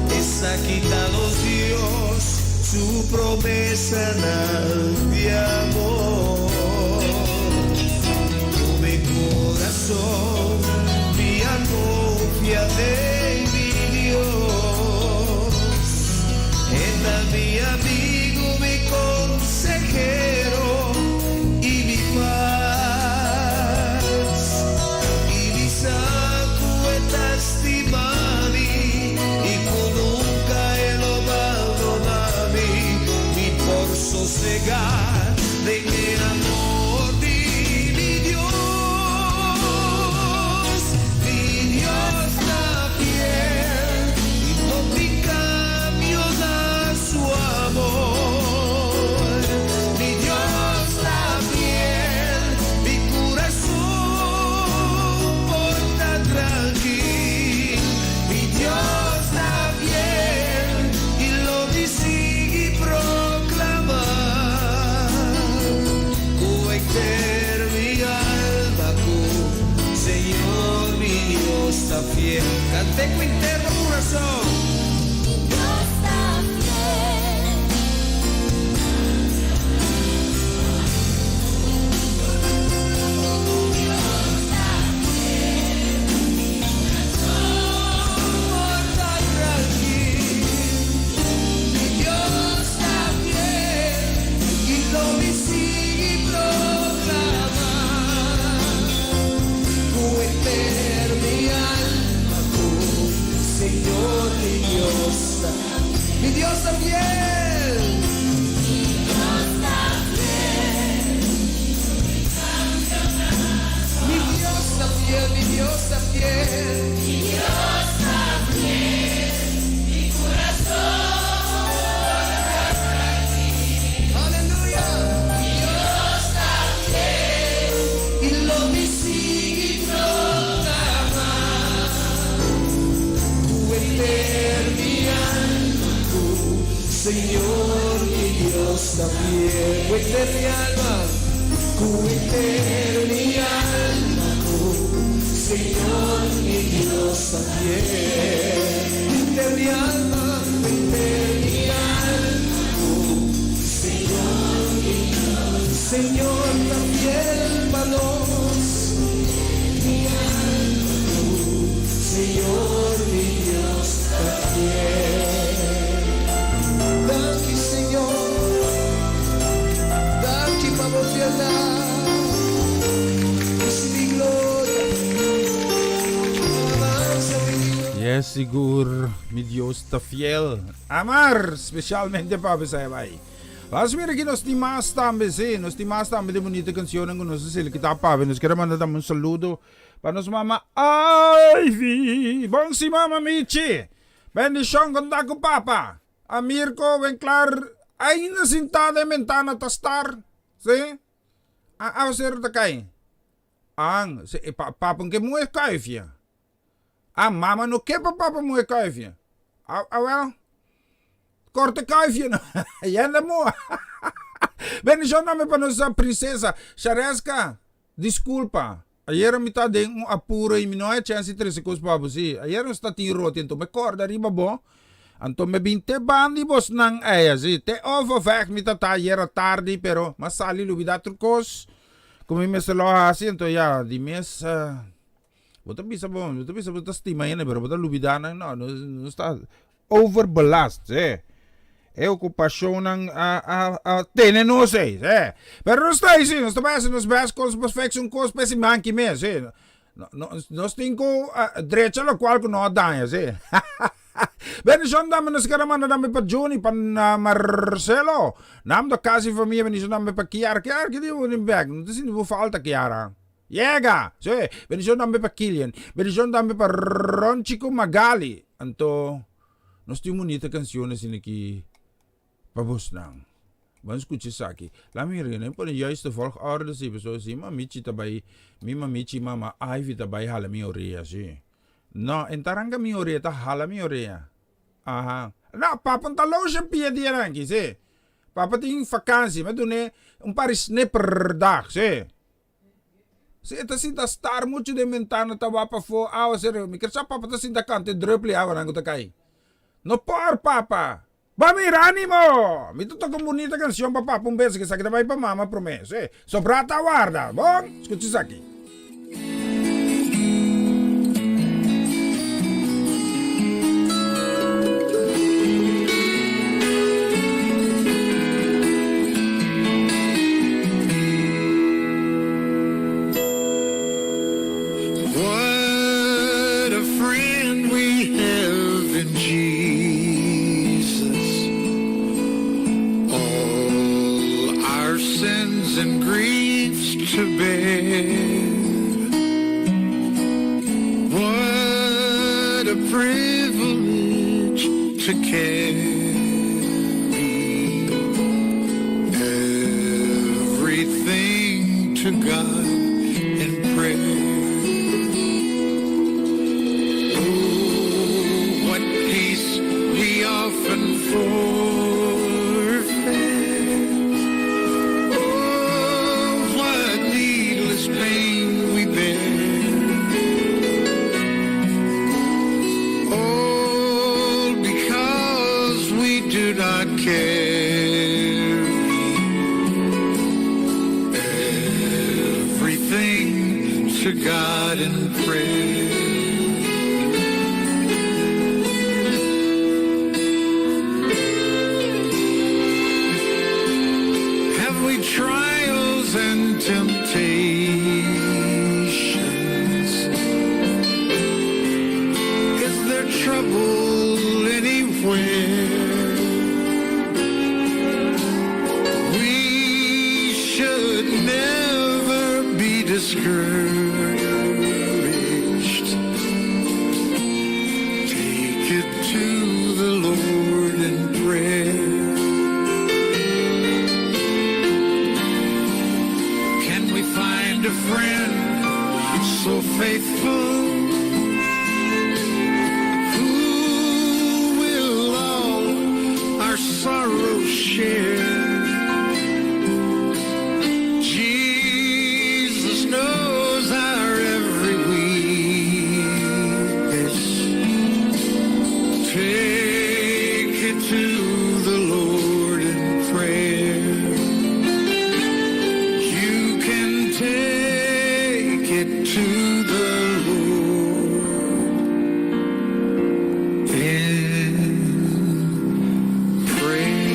Esaki ta nos Dios. Su promesanan di amor. Ku mi kurason mi a konfia den mi Dios. E ta mi amigu, mi konsehero i mi pas. I mi sa ku e ta stima mi i ku nunka e lo bandoná mi. Mi por sosegá den e amor di mi Dios. Mi Dios ta fiel i no tin kambio na su amor. Mi Dios ta fiel, mi kurason por ta trankil. Mi Dios ta fiel i lo mi sigui proklamá ku henter mi alma ku Señor mi Dios ta fiel. Kant'é ku henter bo kurason. Mi Dios ta fiel. Mi Dios ta fiel. Mi Dios ta fiel. Mi Dios ta fiel, mi Dios ta fiel. Mi Dios ta fiel. Mi kurason ta trankil. Aleluya. Mi Dios ta fiel. I lo mi sigui proklamá ku henter mi alma ku Señor mi Dios ta fiel. Ku henter mi alma, ku henter mi alma ku Señor mi Dios ta fiel. Henter mi alma, henter mi alma ku Señor mi Dios. Señor ta fiel pa nos. Mi alma ku Señor mi Dios ta fiel. Danki Señor, danki pa bo fieldat. Risibí gloria, alabansa mi Dios. Yes sigur mi Dios ta fiel. Amar specialmente pa bo esai bai. Las mira aki nos tin mas tambe si nos tin mas tambe di bunita cancionnan cu nos a selecta pa bo. Nos kier a manda tambe un saludo pa nos mama Ivy. Bon si mama Michi. Bendicion con ta cu papa. A Mirko Winklar ainda sintá den bentana ta star. Si. A awaseru ta kai. An, si, e pa, papa no ke muhe kuifia. A mama no ke pa papa muhe kuifia. A, awel, korte kuifia no. Yenda muha. Bendishon tambe pa nos prinsesa Shareska. Disculpa, ayera mi ta den un apuro y mi no haya chance di trece cos pa bo. Si, ayera nos ta tin roti, anto mi corda riba bo, anto mi bin te bandi bosnan ey, si, te Overvecht mi ta ta ayera tardi, pero mi a sali lubida tur cos cu mi mester lo haci, anto ya, di mes, bo ta bisa bo, bo ta bisa bo ta stima hende, pero bo ta lubida nan, no, nos ta overbelast, sí. E ocupacionnan a, a, a tene nos ei, sí. Pero nos ta ei, sí, nos ta bai haci nos best cos pa fix un cos pa e siman ki mes, sí. No, no, nos tin cu uh, drecha locual cu no a daña, sí. Bendicion tambe nos kere manda tambe pa Juni, pa uh, Marcelo. Nam ta casi familia, bendicion tambe pa Kiara. Kiara, ki di bo bek? No ta sinti bo falta, Kiara. Yega! Sí, bendicion tambe pa Kilian. Bendicion tambe pa Ronchi cu Magali. Anto, nos tin un bunita cancion asina aki pa bosnan. Ban skucha esaki. La mi mira, no pone juiste volgorde si, pasobra si mamichi ta bai, mi mamichi mama Ivy ta bai hala mi orea si. No, en ta ranka mi orea, ta hala mi orea. Aha. No, papa no ta loosje pia dianan aki, si. Papa tin vakantie, mi a dun'é un par di snipperdag, si. Si e ta sinta star muchu den bentana ta wak pafó awa serio, mi ker sa papa ta sinta kanta e drupli awanan ku ta kai. No por papa! Ba mira animo! Mi ta toka un bunita kanshon pa papa un bes, esaki ta bai pa mama promé. Si, sobrá ta warda. Bon, skucha esaki. What a friend we have in Jesus. All our sins and griefs to bear. What a privilege to carry everything to God in prayer. Oh, what peace we often forfeit. Oh, what needless pain we bear. All because we do not carry everything to God in prayer. Have we trials and temptations? Is there trouble anywhere? We should never be discouraged. Take it to the Lord in prayer. Can we find a friend so faithful who will all our sorrows share? Jesus knows our every weakness. Take it to the Lord in prayer. You can take it to the Lord in prayer.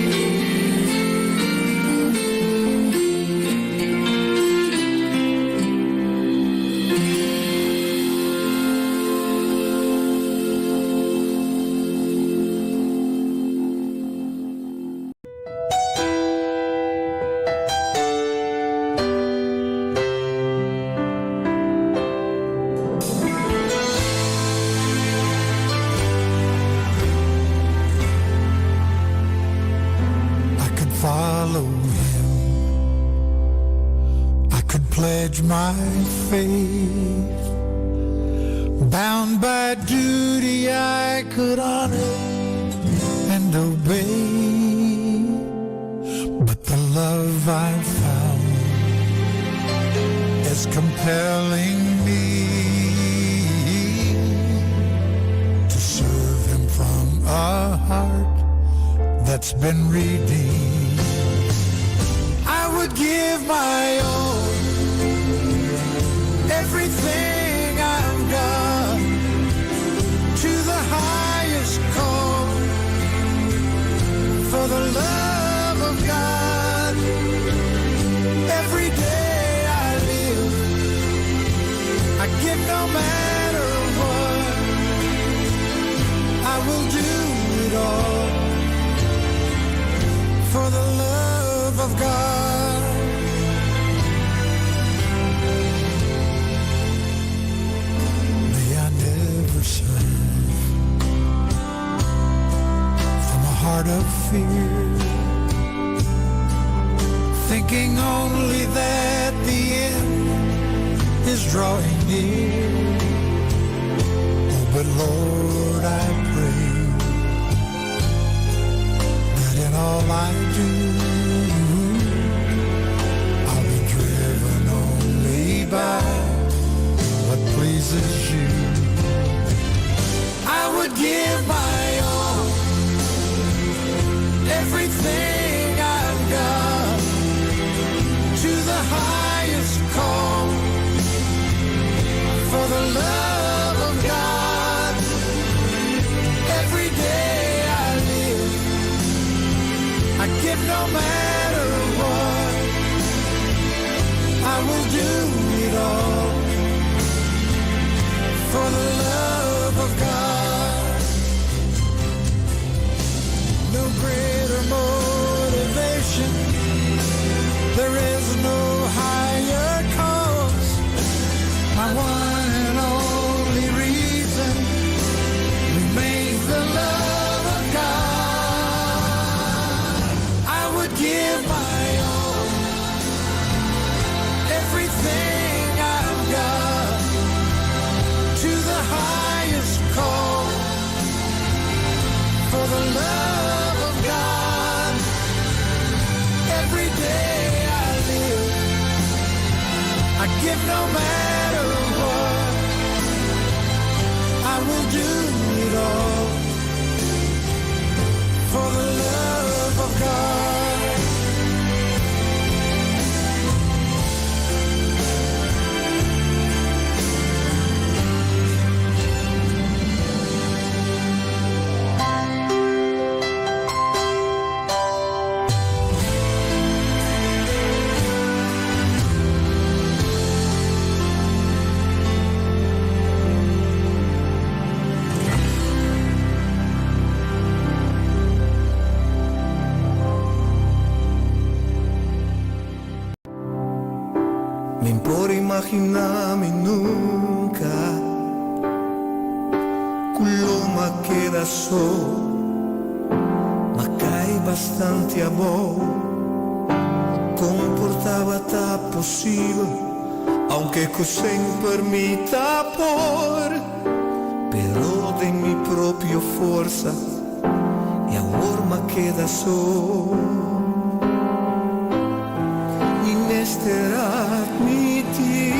I could follow him. I could pledge my faith. Bound by duty, I could honor and obey. But the love I've found is compelling me to serve him from a heart that's been redeemed. I would give my all, everything I've got, to the highest call for the love of God. Every day I live, I give no matter what. I will do it all for the love of God. May I never serve from a heart of fear. Thinking only that the end is drawing near. Oh, but Lord, I pray that in all I do, I'll be driven only by what pleases you. I would give my all, everything I've got, to the highest call, for the love of God. Every day I live, I give no matter what. I will do it all for the love of God. No greater motivation, there is no higher cause. My one and only reason remains the love of God. I would give my all, everything I've got, to the highest call, for the love of God. Every day I live, I give no matter what. I will do it all for the love of God. Mi por imaginarme nunca Kuloma queda so Ma cai bastante amor Comportaba ta posible Aunque que sem permita por Pero de mi propio forza E awor m'a keda so. Mi mester admití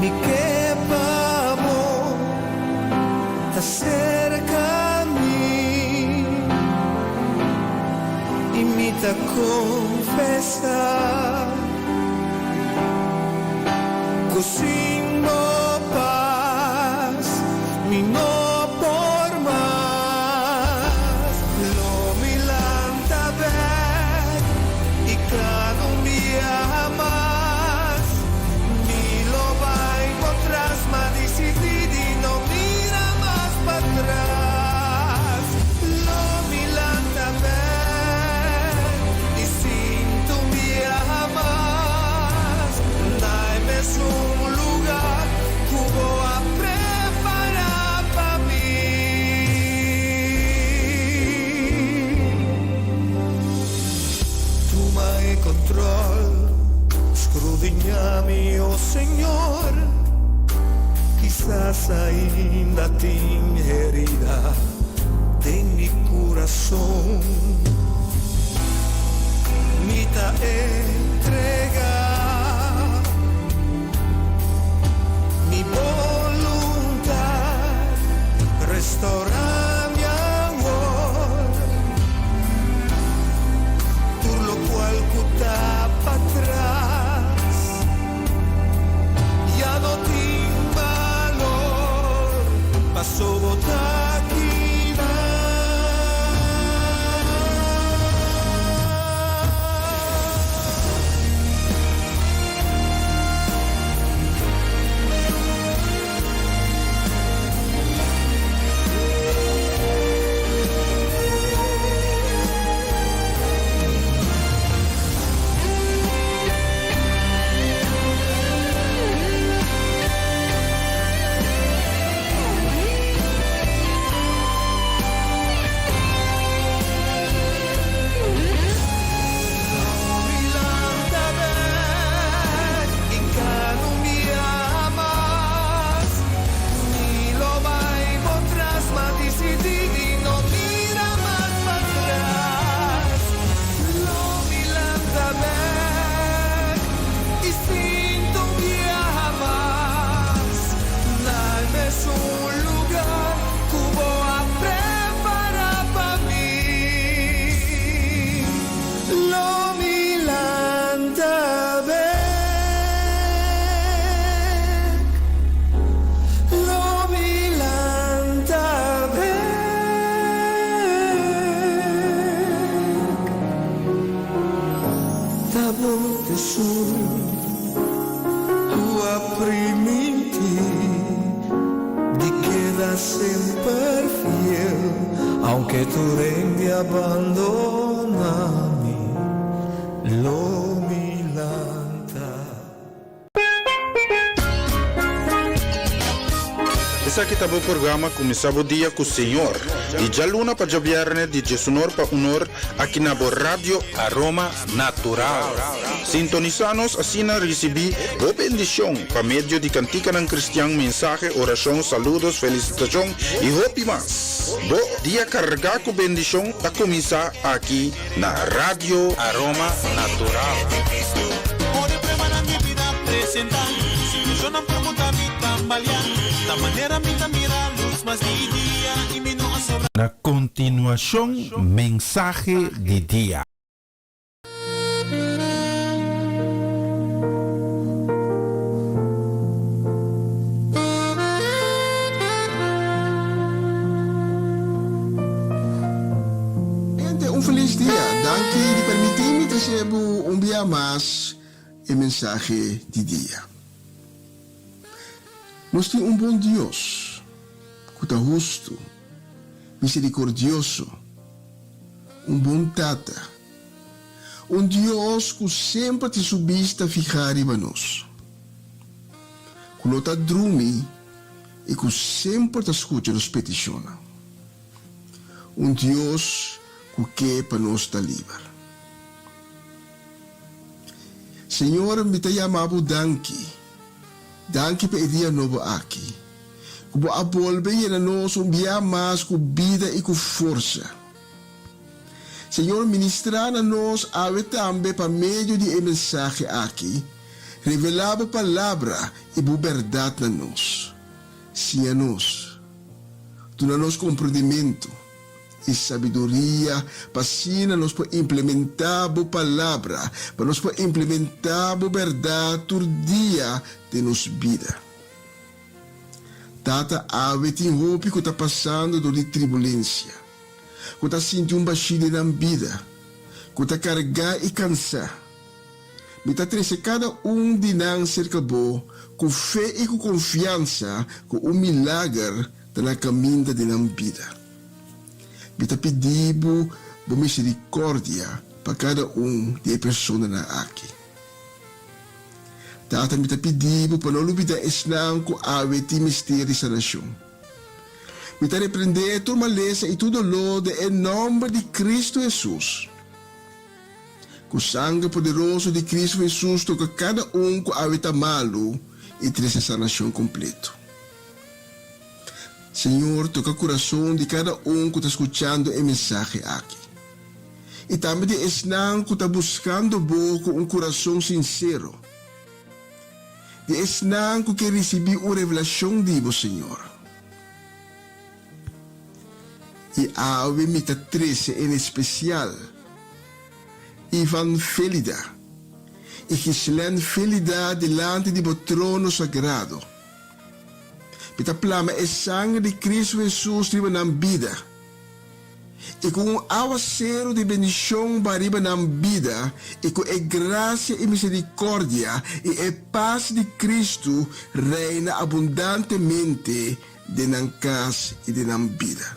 Mi ke pa bo ta serka mi I mi ta konfesá Ku sin bo pas mi no por mas. Lo mi lanta bèk i kada un biaha mas mi lo bai bo tras. M'a disidí di no mira mas patras. Lo mi lanta bèk i sinti un biaha mas na e mesun lugá ku bo a prepará pa mi. Tuma e kontròl, skrudiñá mi, o Señor. Kisas ainda tin herida den mi kurason. Mi ta entregá mi boluntat, restourá mi awor. Tur lokual ku ta patras ya no tin balor, paso bo ta akinan. Abo t'esun ku a primintí di keda semper fiel, aunke tur hende a bandoná mi, lo mi lanta. Esaki ta bo programa Kuminsá bo dia ku Señor, di djaluna pa djabièrnè di djesunor pa unor aki na bo Radio Aroma Natural. Sintonisá nos asina risibí bo bendishon pa medio di kantikanan kristian, mensahe, orashon, saludos, felisitashon i hopi mas. Bo dia kargá ku bendishon ta kuminsá aki na Radio Aroma Natural. Na kontinuashon mensahe di dia. Gente, un feliz dia. Danki di permiti mi trece bo un bia mas e mensahe di dia. Nos tin un bon Dios cu ta hustu, misericordioso, un bon Tata, un Dios cu semper tin su bista fiha riba nos, cu no ta drumi i ku semper ta skucha nos petishonnan. Un Dios ku ke pa nos ta liber. Señor, mi ta yama Bo danki. Danki pa e dia nobo aki, ku Bo a bolbe yena nos un bia mas ku bida i ku forsa. Señor, ministrá na nos awe tambe pa medio di e mensahe aki. Revelá Bo Palabra i Bo bèrdat na nos. Siña nos. Duna nos komprendimentu i sabiduria pa asina nos por implementá Bo Palabra, pa nos por implementá Bo bèrdat tur dia den nos bida. Tata, awe tin hopi ku ta pasando dor di tribulensia, ku ta sinti un bashí den nan bida, ku ta kargá i kansá. Mi ta trese kada un di nan serka bo ku fe i ku konfiansa ku un milager ta na kaminda di nan bida. Mi ta pidi bo bo miserikòrdia pa kada un di e personanan aki. Tata, mi ta pidi bo pa no lubidá esnan ku awe tin mester di sanashon. Mi ta reprendé tur malesa i tur doló den e nòmber di Kristu Hesus. Ku sangre poderoso di Cristo Hesus toka kada un ku awe ta malu i trese sanashon kompleto. Señor, toka kurason di kada un ku ta skuchando e mensahe aki. I tambe di esnan ku ta buskando Bo ku un kurason sinsero. Di esnan ku ke risibí un revelashon di Bo, Señor. I awe mi ta trese en espesial Ivan Felida i Gislèn Felida dilanti di bo trono sagrado. Mi ta plama e sanger di Cristo Hesus riba nan bida, i ku un awaseru di bendishon ba riba nan bida i ku e grasia i miserikòrdia i e pas di Cristo reina abundantemente den nan kas i den nan bida.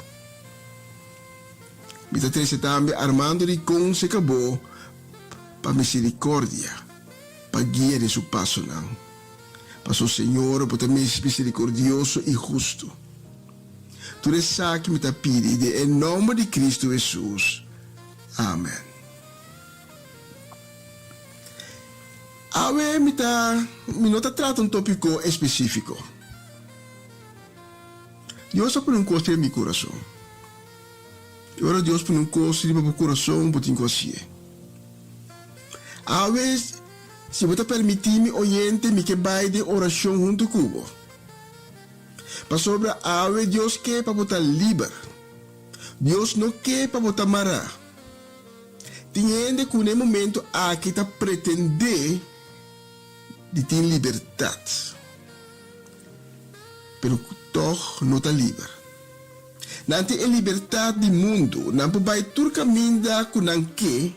Mi ta trese tambe Armando Ricon serka bo pa misericordia, pa guia den su pasonan. Paso Señor, bo ta misericordioso i hustu. Tur esaki mi ta pidi den e nomber di Cristo Hesus. Amen. Awe mi ta mi no ta trata un topico especifico. Dios a pone un kos riba mi kurason. I ora Dios pone un kos riba bo kurason, bo tin ku hasié. Awe, si bo ta permití mi oyente, mi ke bai den orashon huntu ku bo. Pasobra awe Dios ke pa bo ta liber. Dios no ke pa bo ta mará. Tin hende ku na e momento aki ta pretendé di tin libertat. Pero ku tòg no ta liber. Nan tin e libertat di mundu, nan por bai tur kaminda ku nan ke.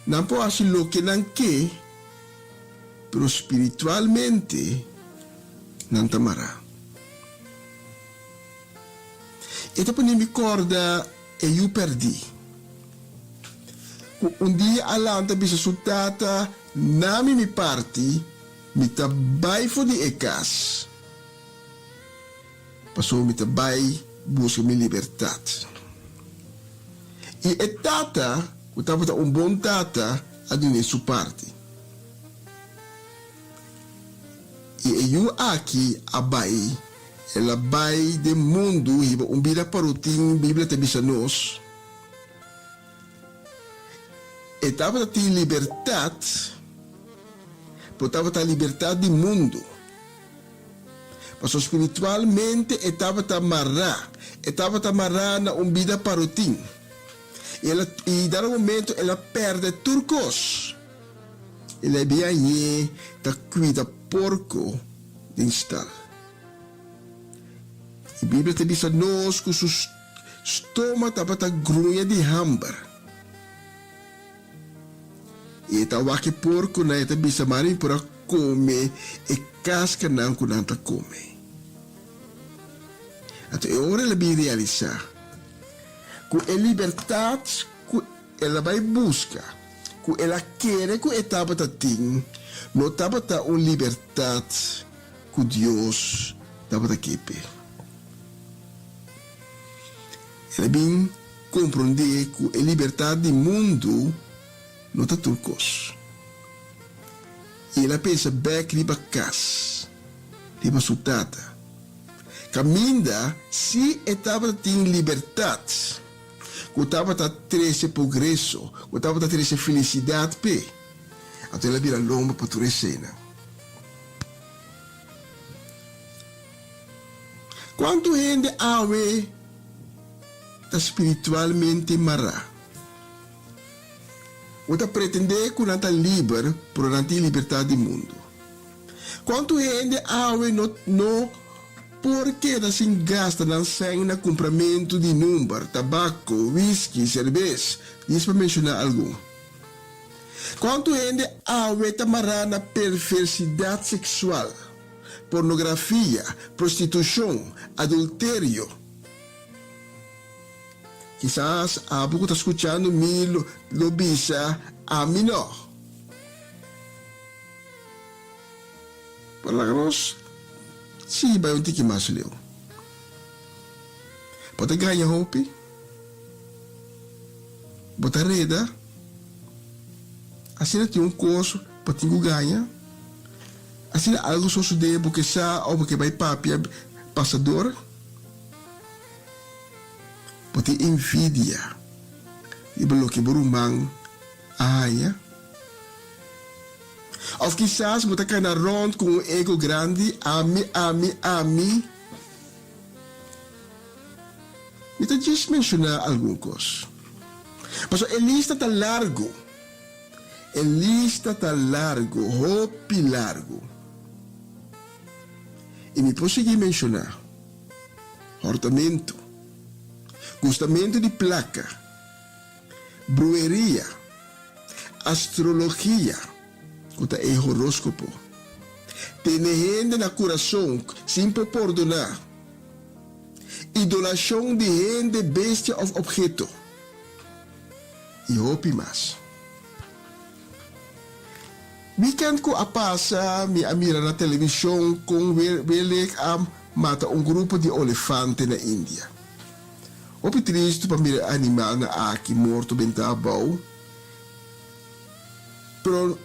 Nan por hasi loke nan ke, pero spiritualmente nan ta mará. E ta pone mi kòrda e yu pèrdí, ku un dia a lanta bisa su tata, Nami mi parti, mi ta bai for di e kas, pasobra mi ta bai buska mi libertat. I e tata, ku tabata un bon tata, a dun'é su parti. I e yu aki a bai, el a bai den mundu hiba un bida parotin, Biblia ta bisa nos. E tabata tin libertat, pero tabata libertat di mundu. Pasobra spiritualmente e tabata mará, e tabata mará na un bida parotin. I el a, i dado momento el a pèrdè tur kos. El a bia añe ta kuida porko den stal. E Biblia ta bisa nos ku su stoma tabata gruña di hamber. I e ta wak e porkonan, e ta bisa, Mari mi por a kome e kaskanan ku nan ta kome. Anto e ora el a bin realisá ku e libertat ku el a bai buska, ku el a kere ku e tabata tin, no tabata un libertat ku Dios tabata ke p'e. El a bin komprondé ku e libertat di mundu no ta tur kos. I el a pensa bèk riba kas, riba su tata, kaminda si e tabata tin libertat ku tabata trese progreso, ku tabata trese felisidat p'e. Anto el a bira lomba pa tur eseinan. Kuantu hende awe ta spiritualmente mará? Bo ta pretendé ku nan ta liber, pero nan tin libertat di mundu. Kuantu hende awe no no por keda sin gasta nan sèn na kumpramentu di number, tabako, whisky, serbes, djis pa menshoná algun. Kuantu hende awe ta mará na perversidat seksual, pornografia, prostitushon, adulterio? Kisas abo ku ta skuchando mi lo bisa, Ami no. Pero laga nos sigui bai un tiki mas leu. Bo ta gaña hopi? Bo ta reda? Asina tin un kos bo tin ku gaña? Asina algu sosodé bo ke sa òf bo ke bai papia pasador? Bo tin envidia riba loke bo ruman a haña? Òf kisas bo ta kana rònt ku un ego grandi, Ami, ami, ami. Mi ta djis menshoná algun kos. Pasobra e lista ta largu. E lista ta largu, hopi largu. I mi por sigui menshoná, hòrtamentu, gustamentu di plaka, brueria, astrologia, ku ta e horóskopo, tene hende na kurason sin por pordoná, Idolashon di hende, bestia òf opheto, i hopi mas. Wikènt ku a pasa mi a mira na televishon kon welek a mata un grupo di olefante na India. Hopi tristu pa mira e animalnan aki morto bentá abou, pero.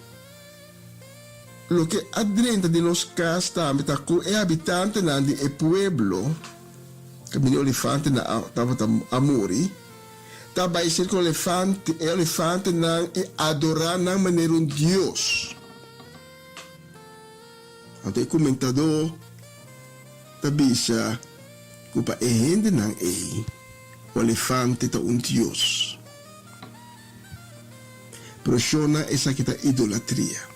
Loke a drenta den nos kas tambe ta ku e habitantenan di e pueblo kaminda e olifantenan a tabata a muri, ta bai serka olefante e olifantenan i adorá nan manera un dios. Anto e komentadó ta bisa ku pa e hendenan ei olefante ta un dios. Pero shona esaki ta idolatria.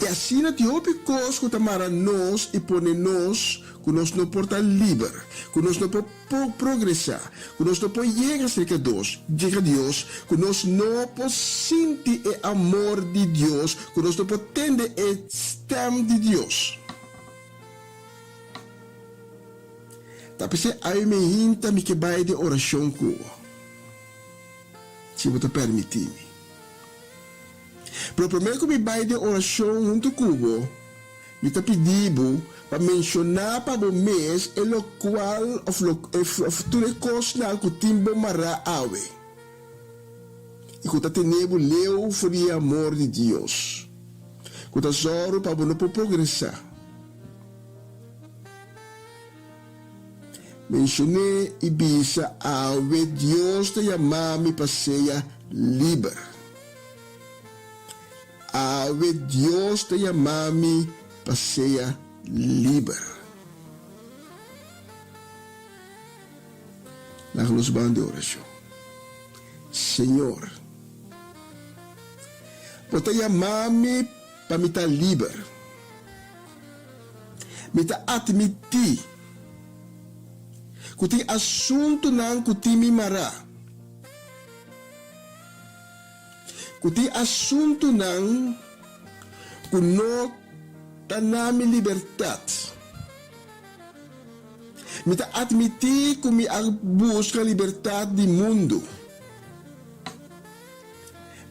I asina tin hopi kos ku ta mara nos i pone nos ku nos no por ta liber, ku nos no por. por progresá, ku nos no por yega serka Dos, yega Dios, ku nos no por sinti e amor di Dios, ku nos no por tende e stèm di Dios. Ta p'esei awe mi hinta mi ke bai den orashon ku bo, si bo ta permití mi. Pero promé ku mi bai den orashon huntu ku bo, Mi ta pidi bo pa menshoná pa bo mes e lokual òf òf tur e kosnan ku tin bo mará awe i ku ta tene bo leu for di e amor di Dios, ku ta sòru pa bo no por progresá. Menshon'é i bisa, Awe Dios ta yama mi pa sea liber. Awe Dios ta yama mi pa sea liber. Laga nos ban den orashon. Señor, Bo ta yama mi pa mi ta liber. Mi ta atmití ku tin asuntunan ku tin mi mará. Ku tin asuntunan ku no ta na mi libertat. Mi ta atmití ku mi a buska libertat di mundu.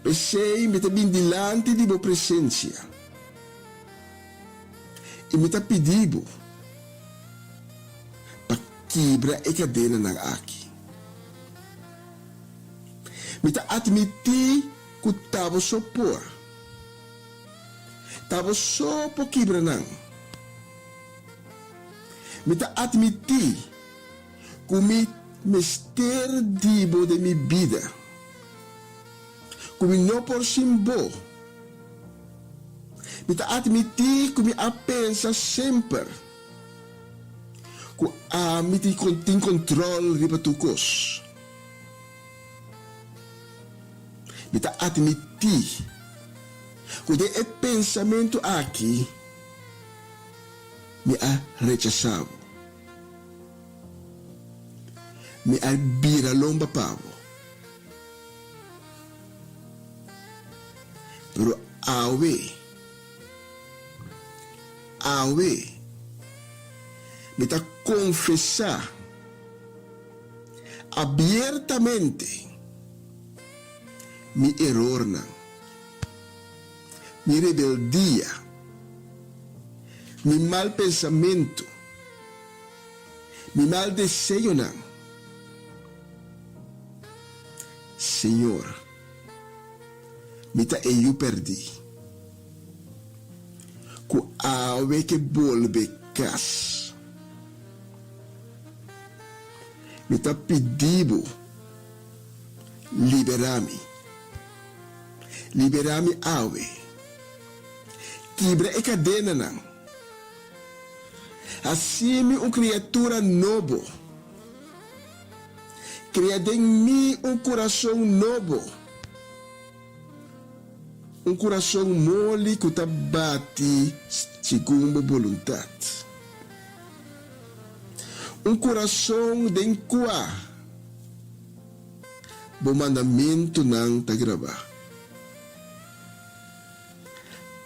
P'esei mi ta bin dilanti di bo presensia i mi ta pidi bo pa kibra e kadenanan aki. Mi ta atmití ku ta bo so por. Ta bo so por kibra nan. Mi ta atmití ku mi mester di bo den mi bida, ku mi no por sin bo. Mi ta atmití ku mi a pensa semper ku ami tin kontrol riba tur kos. Mi ta atmití ku den e pensamentu aki mi a rechasá bo. Mi a bira lomba pa bo. Pero awe, awe, mi ta konfesá. Abiertamente mi erornan, mi rebeldia, mi mal pensamentu, mi mal deseonan. Señor, mi ta e yu perdí ku awe ke bolbe kas. Mi ta pidi bo, liberá mi. Liberá mi awe. Kibra e kadenanan. Hasi mi un kriatura nobo. Krea den mi un kurason nobo, un kurason moli ku ta bati segun bo boluntat. Un kurason den kua bo mandamentunan ta grabá.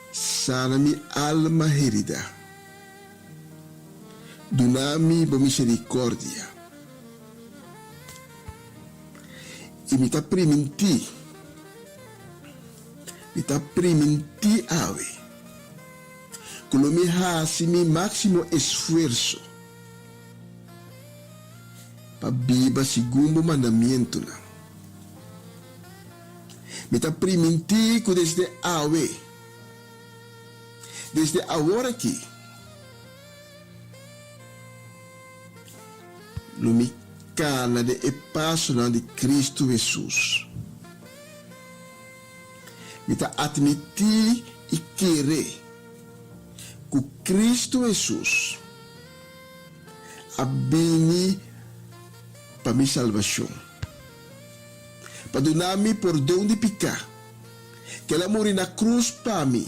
Sana mi alma heridá. Duna mi bo miserikòrdia. I mi ta primintí, mi ta primintí awe. Ku lo mi hasi mi máksimo esfuerso pa biba segun bo mandamientonan. Mi ta primintí ku desde awe, desde awor aki, lo mi kana den e pasonan di Kristu Hesus. Mi ta atmití i kere ku Kristu Hesus a bini pa mi salbashon, pa duna mi pordon di piká, ku el a muri na krus pa mi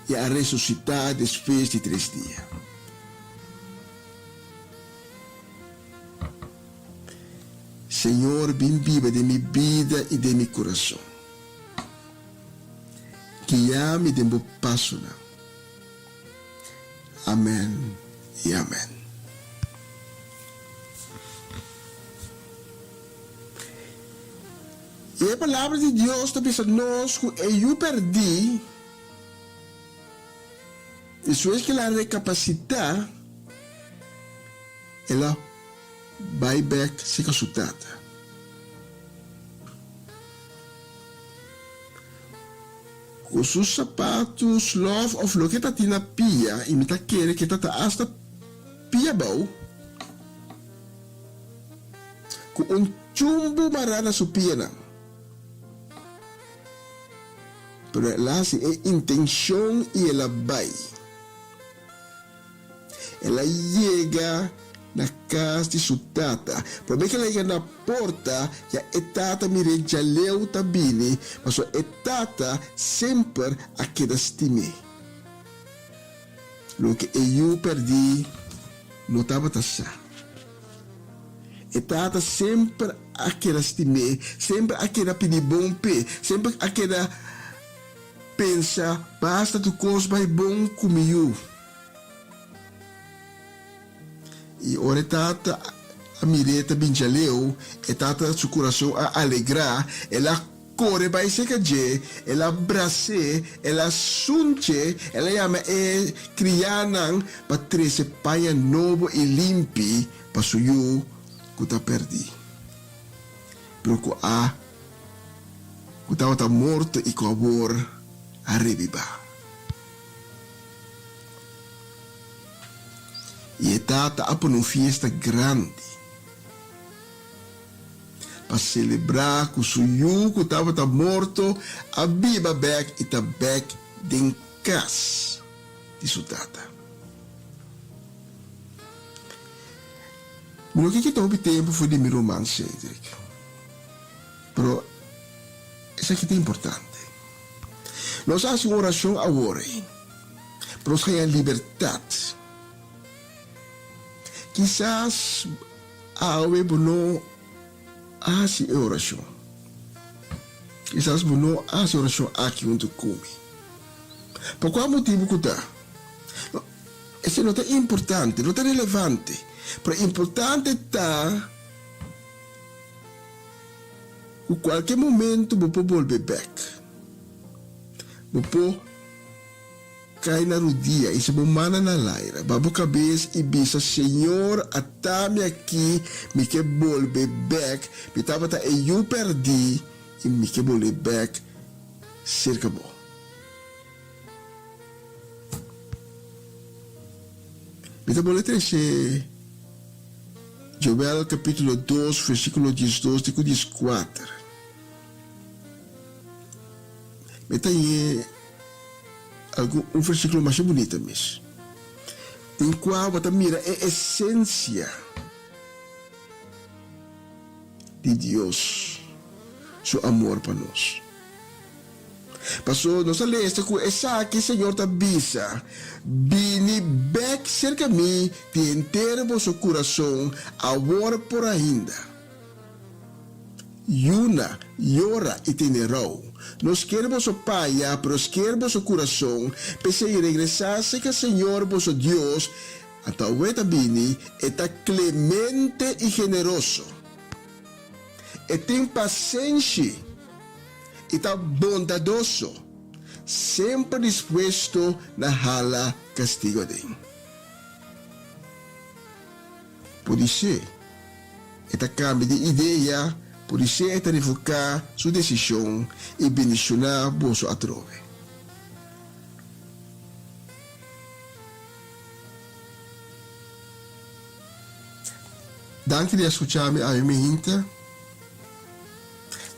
i a resusitá despues di tres dia. Señor bin biba den mi bida i den mi kurason. Guia mi den bo pasonan. Amen i amen. I e Palabra di Dios ta bisa nos ku e yu pèrdí, despues ku el a rekapasitá, el a bai bèk serka su tata. Ku su sapatu, slòf òf loke ta tin na pia, i mi ta kere ku e ta ta asta pia abou, ku un chumbu mará na su pianan. Pero el a hasi e intenshon i el a bai. El a yega na kas di su tata. Promé ku el a yega na porta, ya e tata mir'é djaleu ta bini, pasobra e tata semper a keda stim'é. Loke e yu pèrdí no tabata sa. E tata semper a keda stim'é, semper a keda pidi bon p'e, semper a keda pensa, Basta tur kos bai bon ku mi yu. I ora e tata a mir'é ta bin djaleu, e tata su kurason a alegrá, el a kore bai serka dje, el a bras'é, el a sunch'é, el a yama e kriánan pa trese paña nobo i limpi pa su yu ku ta pèrdí, pero ku a ku tabata morto i ku awor a rebibá. I e tata a pone un fiesta grandi pa selebrá ku su yu ku tabata morto a biba bèk i ta bèk den kas di su tata. Mi no ke kita hopi tempu for di mi ruman Cedric, pero esaki ta importante. Nos a hasi un orashon awor ei pa nos haña libertat. Kisas awe bo no a hasi e orashon. Kisas bo no a hasi e orashon aki huntu ku mi. Pa kua motibu ku ta? Esei no ta importante, no ta relevante. Pero importante ta ku kualke momento bo por bolbe bèk. Bo por kai na rudia i si bo mana na laira, ba bo kabes i bisa, Señor, ata mi aki, mi ke bolbe bèk, mi tabata e yu pèrdí i mi ke bolbe bèk serka bo. Mi ta bolbe trese Joel kapítulo dos, versíkulo diesdos te ku dieskuater. Mi ta hañ'é algun un versíkulo masha bunita mes, den kua bo ta mira e esensia di Dios su amor pa nos. Paso nos a lesa ku esaki Señor ta bisa, Bini bèk serka mi di henter boso kurason awor por ainda. Yuna, yora i tene rou. No sker boso paña, pero sker boso kurason, p'esei regresá serka Señor boso Dios, anto awe ta bini, e ta klemente i generoso. E tin pasenshi i ta bondadoso, semper dispuesto na hala kastigu aden. Podisé e ta kambia di idea, podisé e ta revoká su desishon i bendishoná boso atrobe. Danki di a skuchá mi awe mihinta.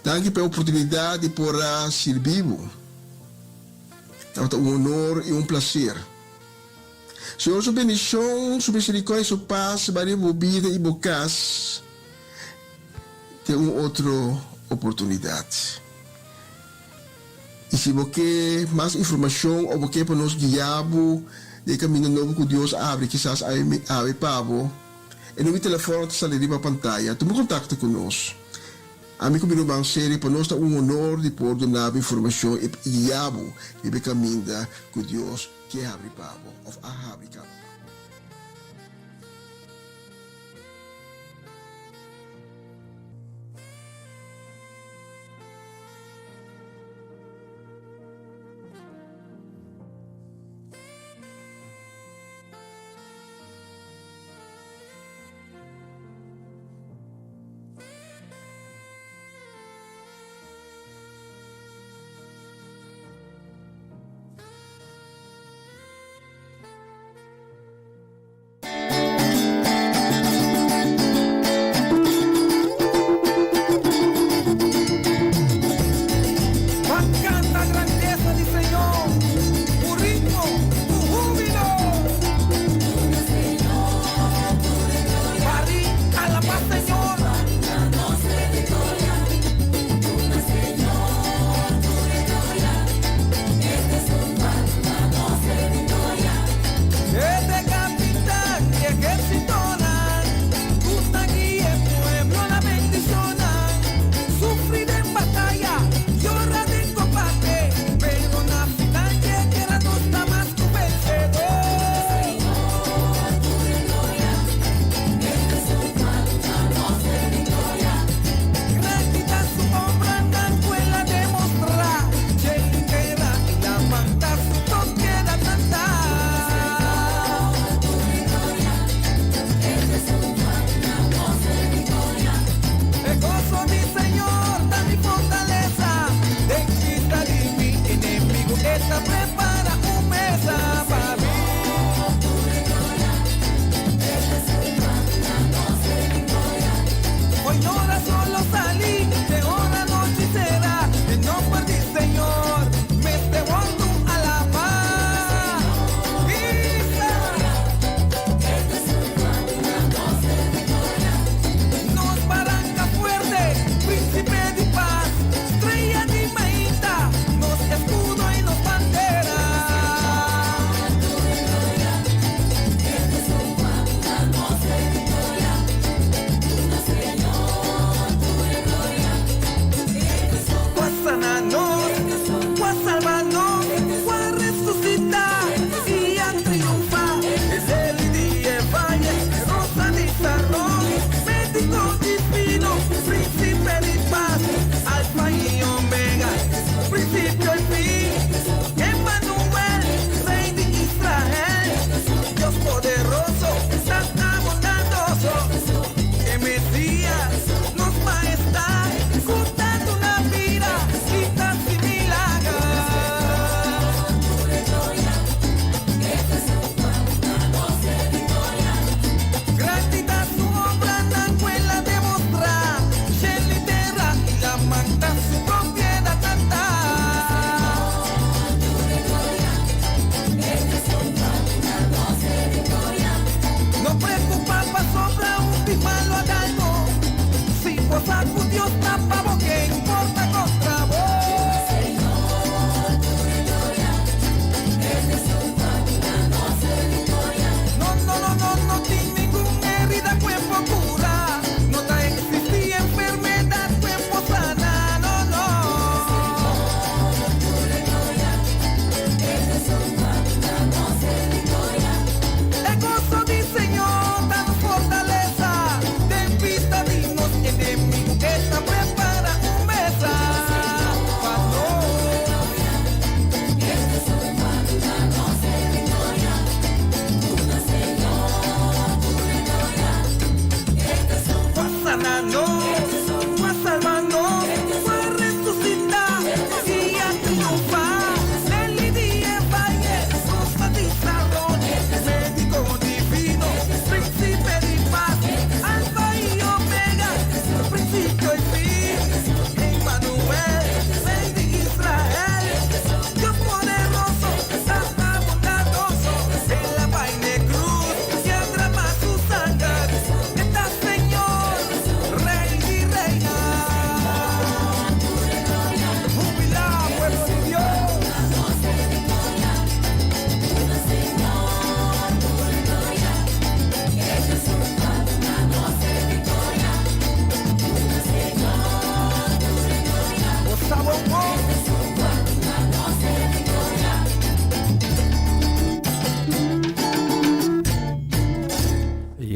Danki pa e oportunidat di por a sirbi bo. Tabata un honor i un plaser. Señor su bendicion, su misericordia y su paz ba riba bo bida y bo cas te un otro oportunidad. Y si bo ke mas informacion o bo ke pa nos guia bo den e caminda nobo cu Dios a abri kisas awe pa bo, E number di telefòn ta sali riba pantaya. Tuma kontakto ku nos. Ami ku mi ruman Seri pa nos ta un honor di por duna bo informashon i guia bo riba e kaminda ku Dios ke habri pa bo òf a habri kaba pa bo.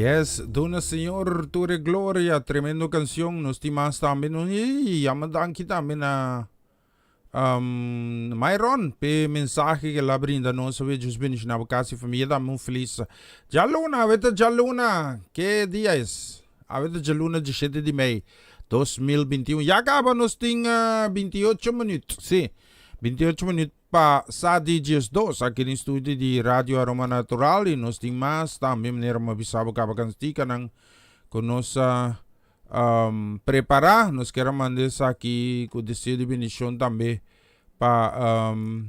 Yes, duna Señor tur e gloria. Tremendo canción. Nos tin mas tambe. Nos y yama danki tambe na um, Myron pe mensaje que la brinda nos. Awe Dios bendiciona bo casa y familia. Tambe un feliz djaluna. Awe ta djaluna. Ke dia es? Awe ta djaluna 17 di mei 2021. Ya caba nos tin uh, 28 minuut. Sí, 28 minuut Pa sa di 12 aki den studio di Radio Aroma Natural y nos tin mas tambe manera mi a bisa bo caba canticanan cu nos a um, prepara. Nos kier a manda esaki cu deseo di bendicion tambe pa um,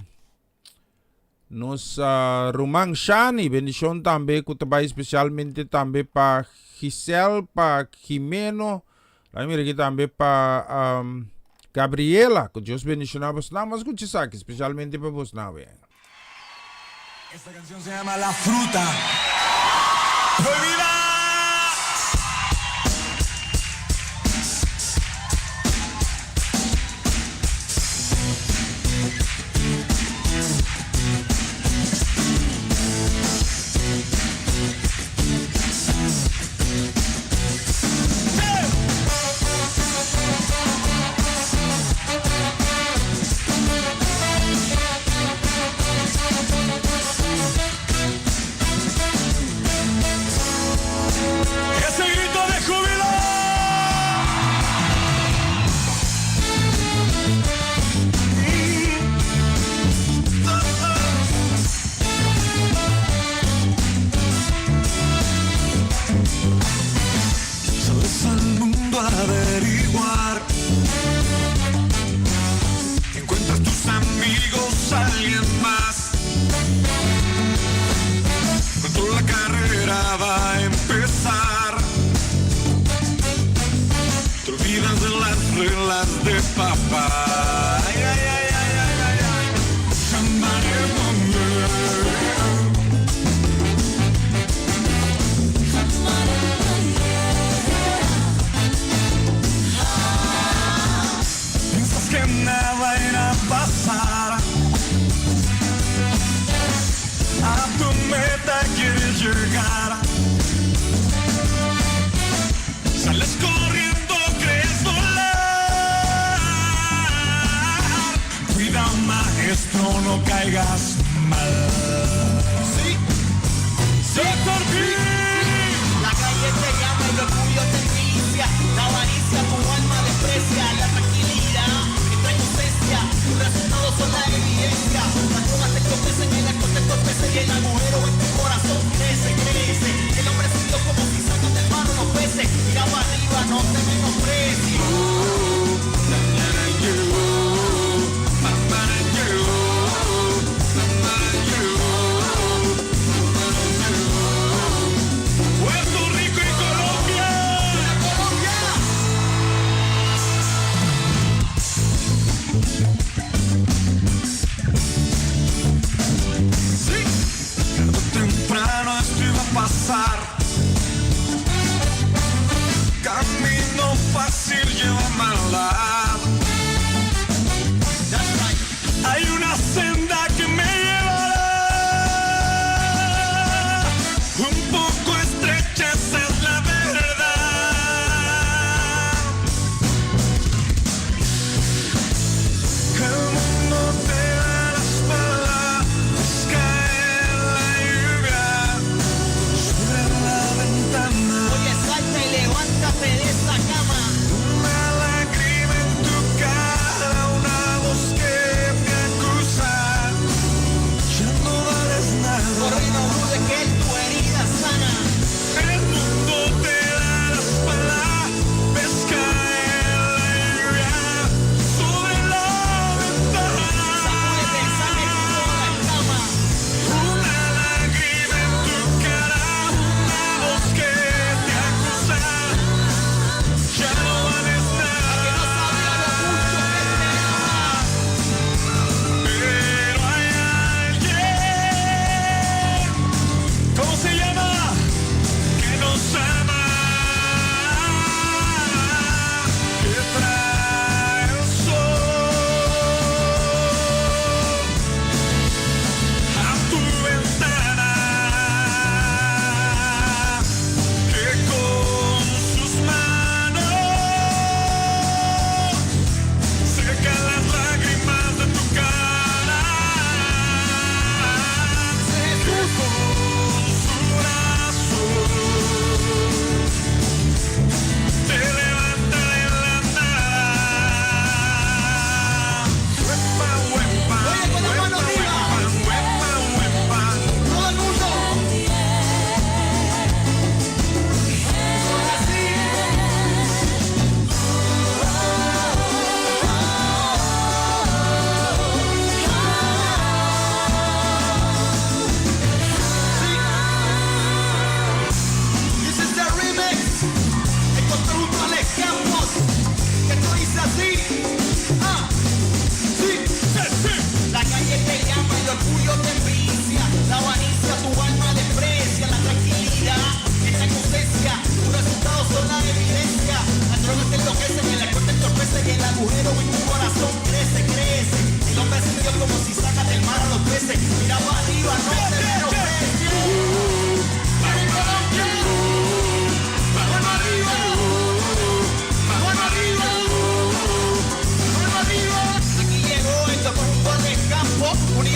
nos uh, ruman Shani. Bendicion tambe cu ta bay especialmente tambe pa Giselle, pa Jimeno, Laat mira aki tambe pa um, Gabriela. Ku Dios bendiciona bos nan. Mas escucha esaki, especialmente pa bos nan. Esta canción se llama La Fruta Prohibida. Ese grito de júbilo. Sales al mundo a averiguar. Encuentras tus amigos, alguien más. Pronto la carrera va a empezar. Te olvidas de las reglas de papá. Ay, ay, ay, ay, ay, ay, ay. Piensas que nada irá a pasar. A tu meta quieres llegar. Sales corriendo, crees volar. Cuida, maestro, no caigas mal. Sí, Doctor La calle te llama y el orgullo te envicia. La avaricia tu alma desprecia. La tranquilidad entra en ausencia. Tus resultados son la evidencia. Las drogas te entorpecen, el alcohol te entorpece y el agujero en tu corazón crece, crece. El hombre es un Dios como si sacas del barro los peces. Mira para arriba, no te menosprecies.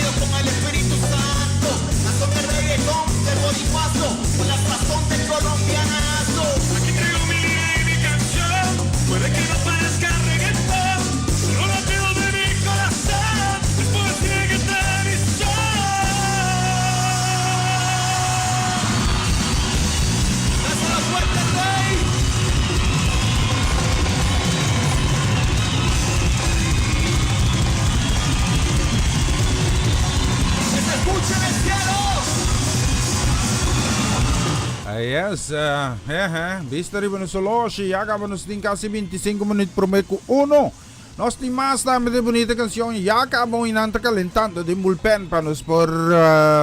Dios con el Espíritu Santo. Nazo en el reggaetón del boricuazo, con la sazón del colombianazo. Aquí traigo mi lira y mi canción. Puede que no parezca reggaetón, pero latido de mi corazón es poesía y tradición. ¡Dásela fuerte, rey! ¡Que se escuche en el cielo! Ah, yes, eh. Bista riba nos oloshi, ya kaba nos tin kasi 25 minuut prome ku 1. Nos tin mas tambe di bunita kansion, ya kaba nan ta kalentando den bullpen pa nos por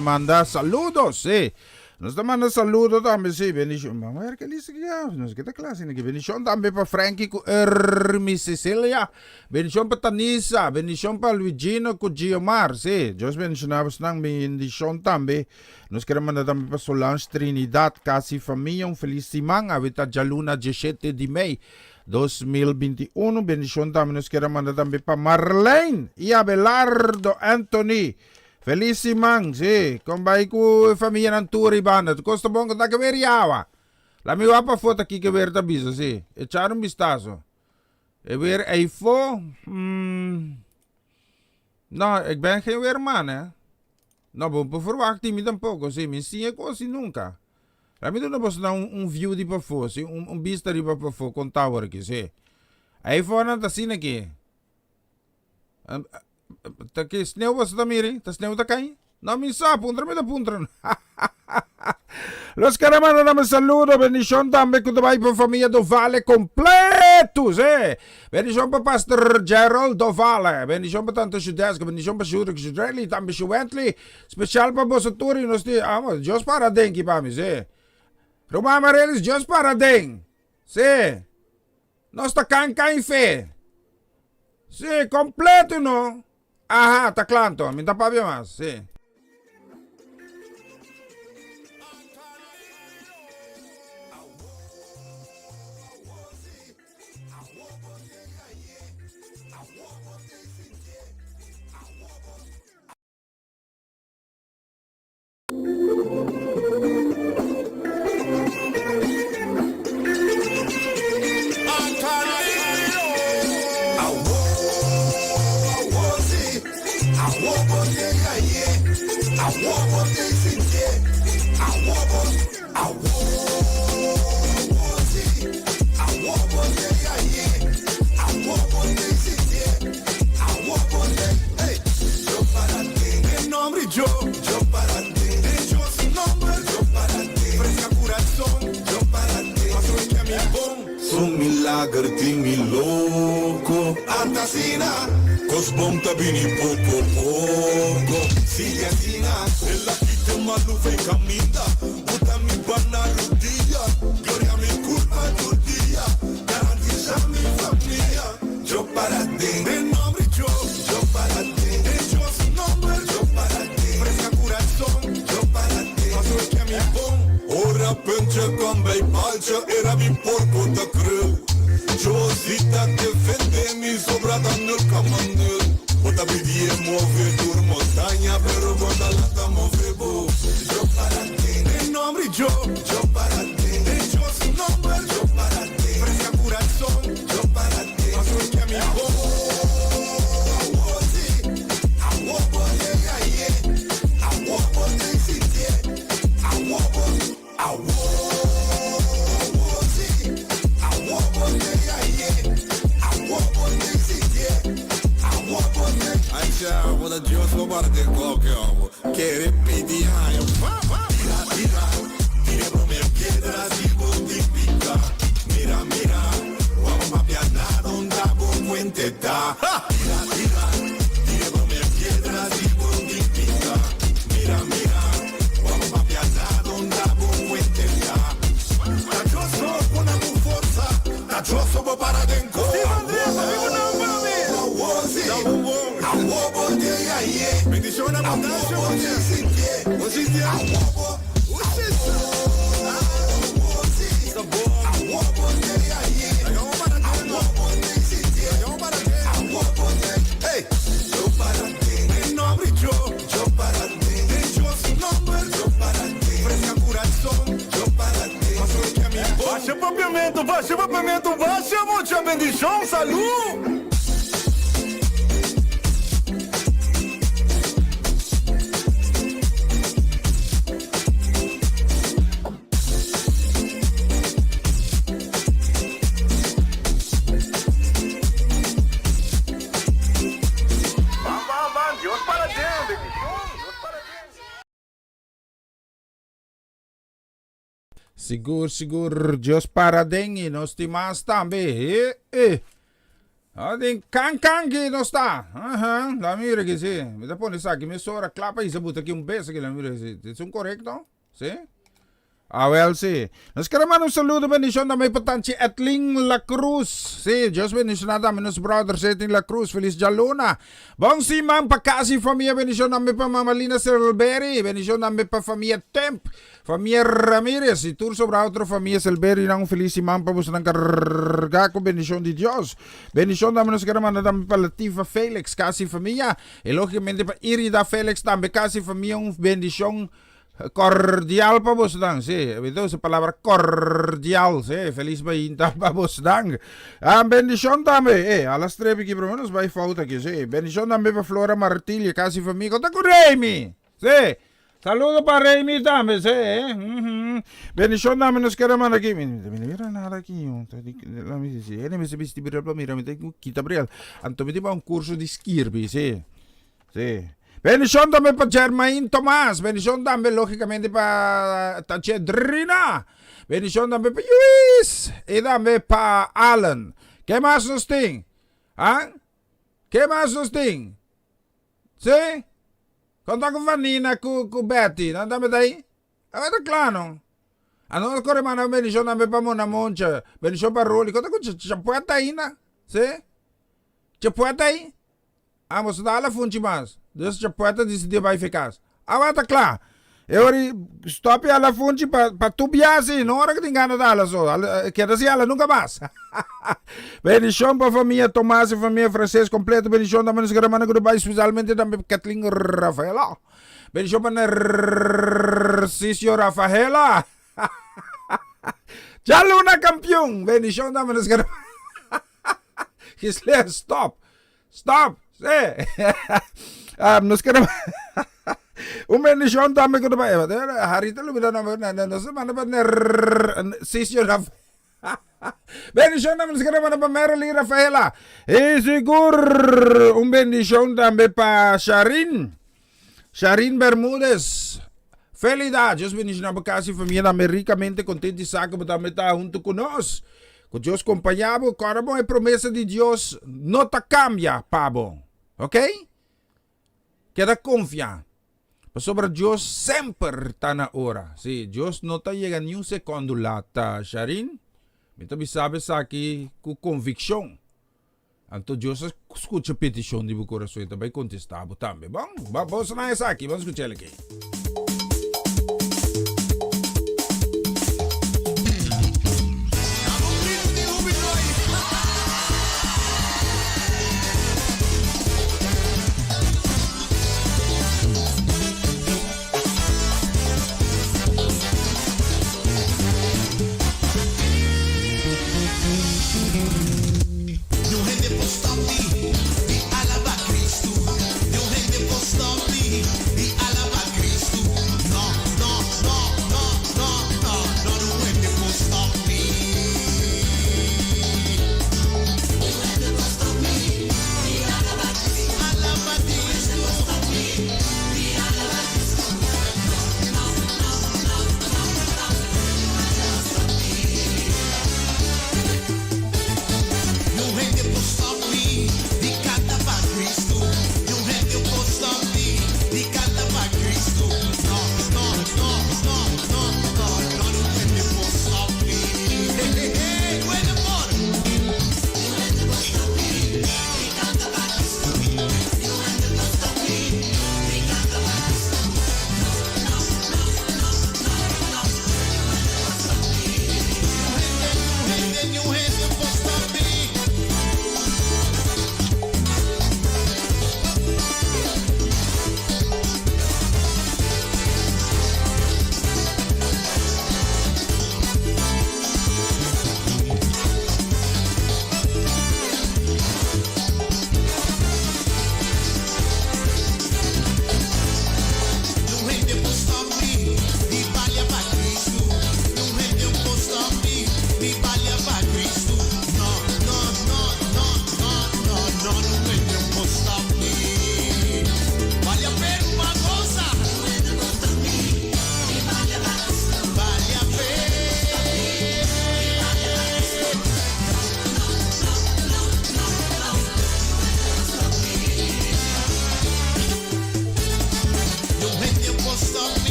manda saludos, sí. Nos ta manda saludo tambe, sí, bendishon. Ban wak ki lista aki ya, nos ke ta klase aki. Bendishon tambe pa Frankie ku Ermi Cecilia. Bendishon pa Tanisa, bendishon pa Luigino ku Giomar, sí. Dios bendishoná bosnan, bendishon tambe. Nos ke manda tambe pa Solange Trinidad, kas i famia, un felis siman. Awe ta djaluna 17 di mei 2021. Bendishon tambe nos ke manda tambe pa Marlene i Abelardo Anthony. Felis siman, sí. Kon bai ku famianan tur i banda. Kos ta bon ku ta ke weer yawa. Laga mi wak pafó ta kiko weer ta bisa, sí. Echar un bistaso. E weer eifó. No, ik ben geen weerman, hè. No, bo por verwacht di mi tampoco, sí. Mi siña cos nunca. Laat mi duna boso un view di pafó, sí. Un bista riba pafó kon ta awor aki, sí. Eifó nan ta asina aki. Ta ki sneeuw boso ta miri? Ta sneeuw ta kai? No, mi sa, puntra mi ta puntra. Los ke manda un saludo, bendishon tambe ku ta bai pa famia Dovale kompleto, sí. Bendishon pa Pastor Gerald Dovale, bendishon pa Tante Shudeska, bendishon pa Shurik Shudreli, tambe Shuwentley, spesial pa boso tur i nos di, amo, Dios para den ki pa mi, sí. Ruman Amarelis, Dios para den, sí. Nos ta kan kan fe. Sí, kompleto no. Aha, ta kla anto. Mi ta papia mas, sí. Yo, yo para ti. Yo sin nombre, yo para ti. Fresca corazón, yo para ti. Paso que a mi bon. Su milager tin mi loko. Antasina, Kos bon ta bini poko poko. Sigue asina. El a kita malu fei kaminda. Buta mi banda rudia. Gloria mi kurpa tur dia. Garantisá mi famia. Yo para ti. Den nòmber yo, yo para ti. Yo sin nombre, yo para ti. Fresca corazón, yo para ti. Paso que a mi bon. Ora puntje komt bij paaltje, era mi porco ta krul. Josita defende mi sobra dan 0,0. Bota pidi move tur montaña, pero bota lata move bo. Yo para ti. Den nòmber yo, yo para ti. Yo sin nombre, yo para ti. Fresca corazón, yo para ti. Paso que a mi bon. Awo si, awo bo llega ye. Awo bo te sintié. Awo bo, awo si, awo bo llega ye. Awo bo te sintié. Awo bo te. Acha, bota Dios lo guarde koke obo. Kere pidi año. Tira, tira, tira promé piedra si bo tin piká. Mira, mira, wak papia na unda bo fuente ta. Tira, tira, tira promé piedra si bo tin piká. Mira, mira, wak papia na unda bo fuente ta. Ta Dios so pone bo forsa, ta Dios so bo para den ko. Awo si, awo bo te aye. Bendishon abundansia. Awo bo te sintié. Bo sintié. Awo bo, awo si, awo bo te aye. Awo bo te sintié. Awo bo te, hey. Yo para ti. Den nòmber yo. Papiamento, basha papiamento, basha mucha bendishon, salú! Ban, ban, ban, Dios para den, bendishon, Dios para den. Sigur, sigur, Dios para den y nos tin mas tambe. Eh, eh. Ah, den kan kan ki nos ta. Aha, la mira ki si. Mi ta pone esaki mesora kla pa isa buta ki un bes aki, la mira si. Es un korekto? Si? Ah, wel, si. Nos kere manda un saludo, bendicion tambe pa Tanchi Edlin La Cruz. Si, Dios bendiciona tambe nos brothers Edlin La Cruz. Feliz djaluna. Bon siman pa casa y famia. Bendicion tambe pa Mama Lina Selberry. Bendicion tambe pa famia Temp, famia Ramirez y tur sobra otro famia Selberry. Nan un feliz siman pa bosonan carga cu bendicion di Dios. Bendicion tambe nos kere manda tambe pa Latifa Felix, casa y famia. Y logicamente pa Irida Felix tambe, casa y famia. Un bendicion Cordial pa bosnan, sí. Mi ta usa palabra cordial, sí. Feliz mainta pa bosnan. Ah, bendicion tambe. Eh, a las tres aquí, pero nos bai fout aquí, sí. Bendicion tambe pa Flora Martilia, casi familia. Conta con Remy, sí. Saludo pa Remy tambe, sí. Eh. Mm -hmm. Bendicion tambe nos quiere mandar aquí. Mi, mi, mira nada aquí. La mi sí, mi se bisti bril pa mira, mi tengo kita bril. Anto mi tiba un curso di skirbi, sí. Sí. Bendicion tambe pa Germain Tomas. Bendicion tambe logicamente pa Tache Drina. Bendicion tambe pa Luis. Y tambe pa Alan. Ke mas nos tin? Ah? Ke mas nos tin? Sí? Konta ku Vanina ku, ku Betty. Nan tambe ta ahí? Awe ta kla no. Ano nos kore manda bendicion tambe pa Mona Moncha. Bendicion pa Rolly. Konta ku Chapueta ainda? Sí? Chapueta ahí? Amos no ta hala funchi mas. Dus Chapueta disidí bai fe kas. Awa ta kla. E ora i stop i hala funchi pa pa tur bia si, no ora ku tin gana ta hala so. Keda sin hala nunka mas. Bendishon pa famia Tomas i famia Frances kompleto. Bendishon tambe nos hermana ku ta bai spesialmente tambe pa Kathleen Rafaela. Bendishon pa Narcisio Rafaela. Djaluna kampion. Bendishon tambe nos hermana. Gisler stop. Stop! Sí. um, nos queremos... Un bendición también que te Harita lo mira no no no se manda pa Sisio Rafael. Bendición también nos queremos mandar pa Marilyn Rafaela. Y sigur un bendición también pa Sharin. Sharin Bermúdez. Felicidad. Dios bendicioná bo casa y familia tambe ricamente contento y sa que bo tambe ta junto con nos. Ku Dios compañá bo. Kòrda bon e promesa di Dios no ta cambia pa bo. Ok? Keda confia. Pasobra Dios semper ta na ora. Sí, Dios no ta yega ni un secondo laat, Sharin. Mi ta bisa bo esaki ku conviccion. Anto Dios a skucha petishon di bo kurason i ta bai kontestá bo tambe. Bon, bo sa esaki, ban skucha el aki. Niun hende por stop mi di alaba Cristo. Niun hende por stop mi di alaba Cristo.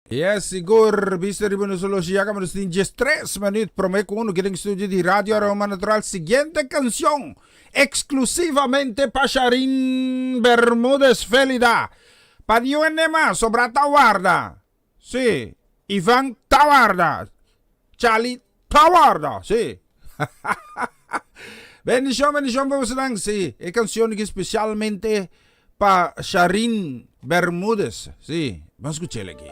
Yes, sigur. Bista riba nos oloshi ya kaba nos tin 13 minuut prome ku unu den studio di Radio Aroma Natural. Siguiente canción, exclusivamente pa Sharin Bermudez Felida. Pa niun hende mas, sobra ta warda. Sí, Ivan ta warda. Charlie ta warda, sí. Bendicion, bendicion pa bosonan. Sí, e cancion aki specialmente Pa Sharin Bermudez, sí, ban skuch'el aki.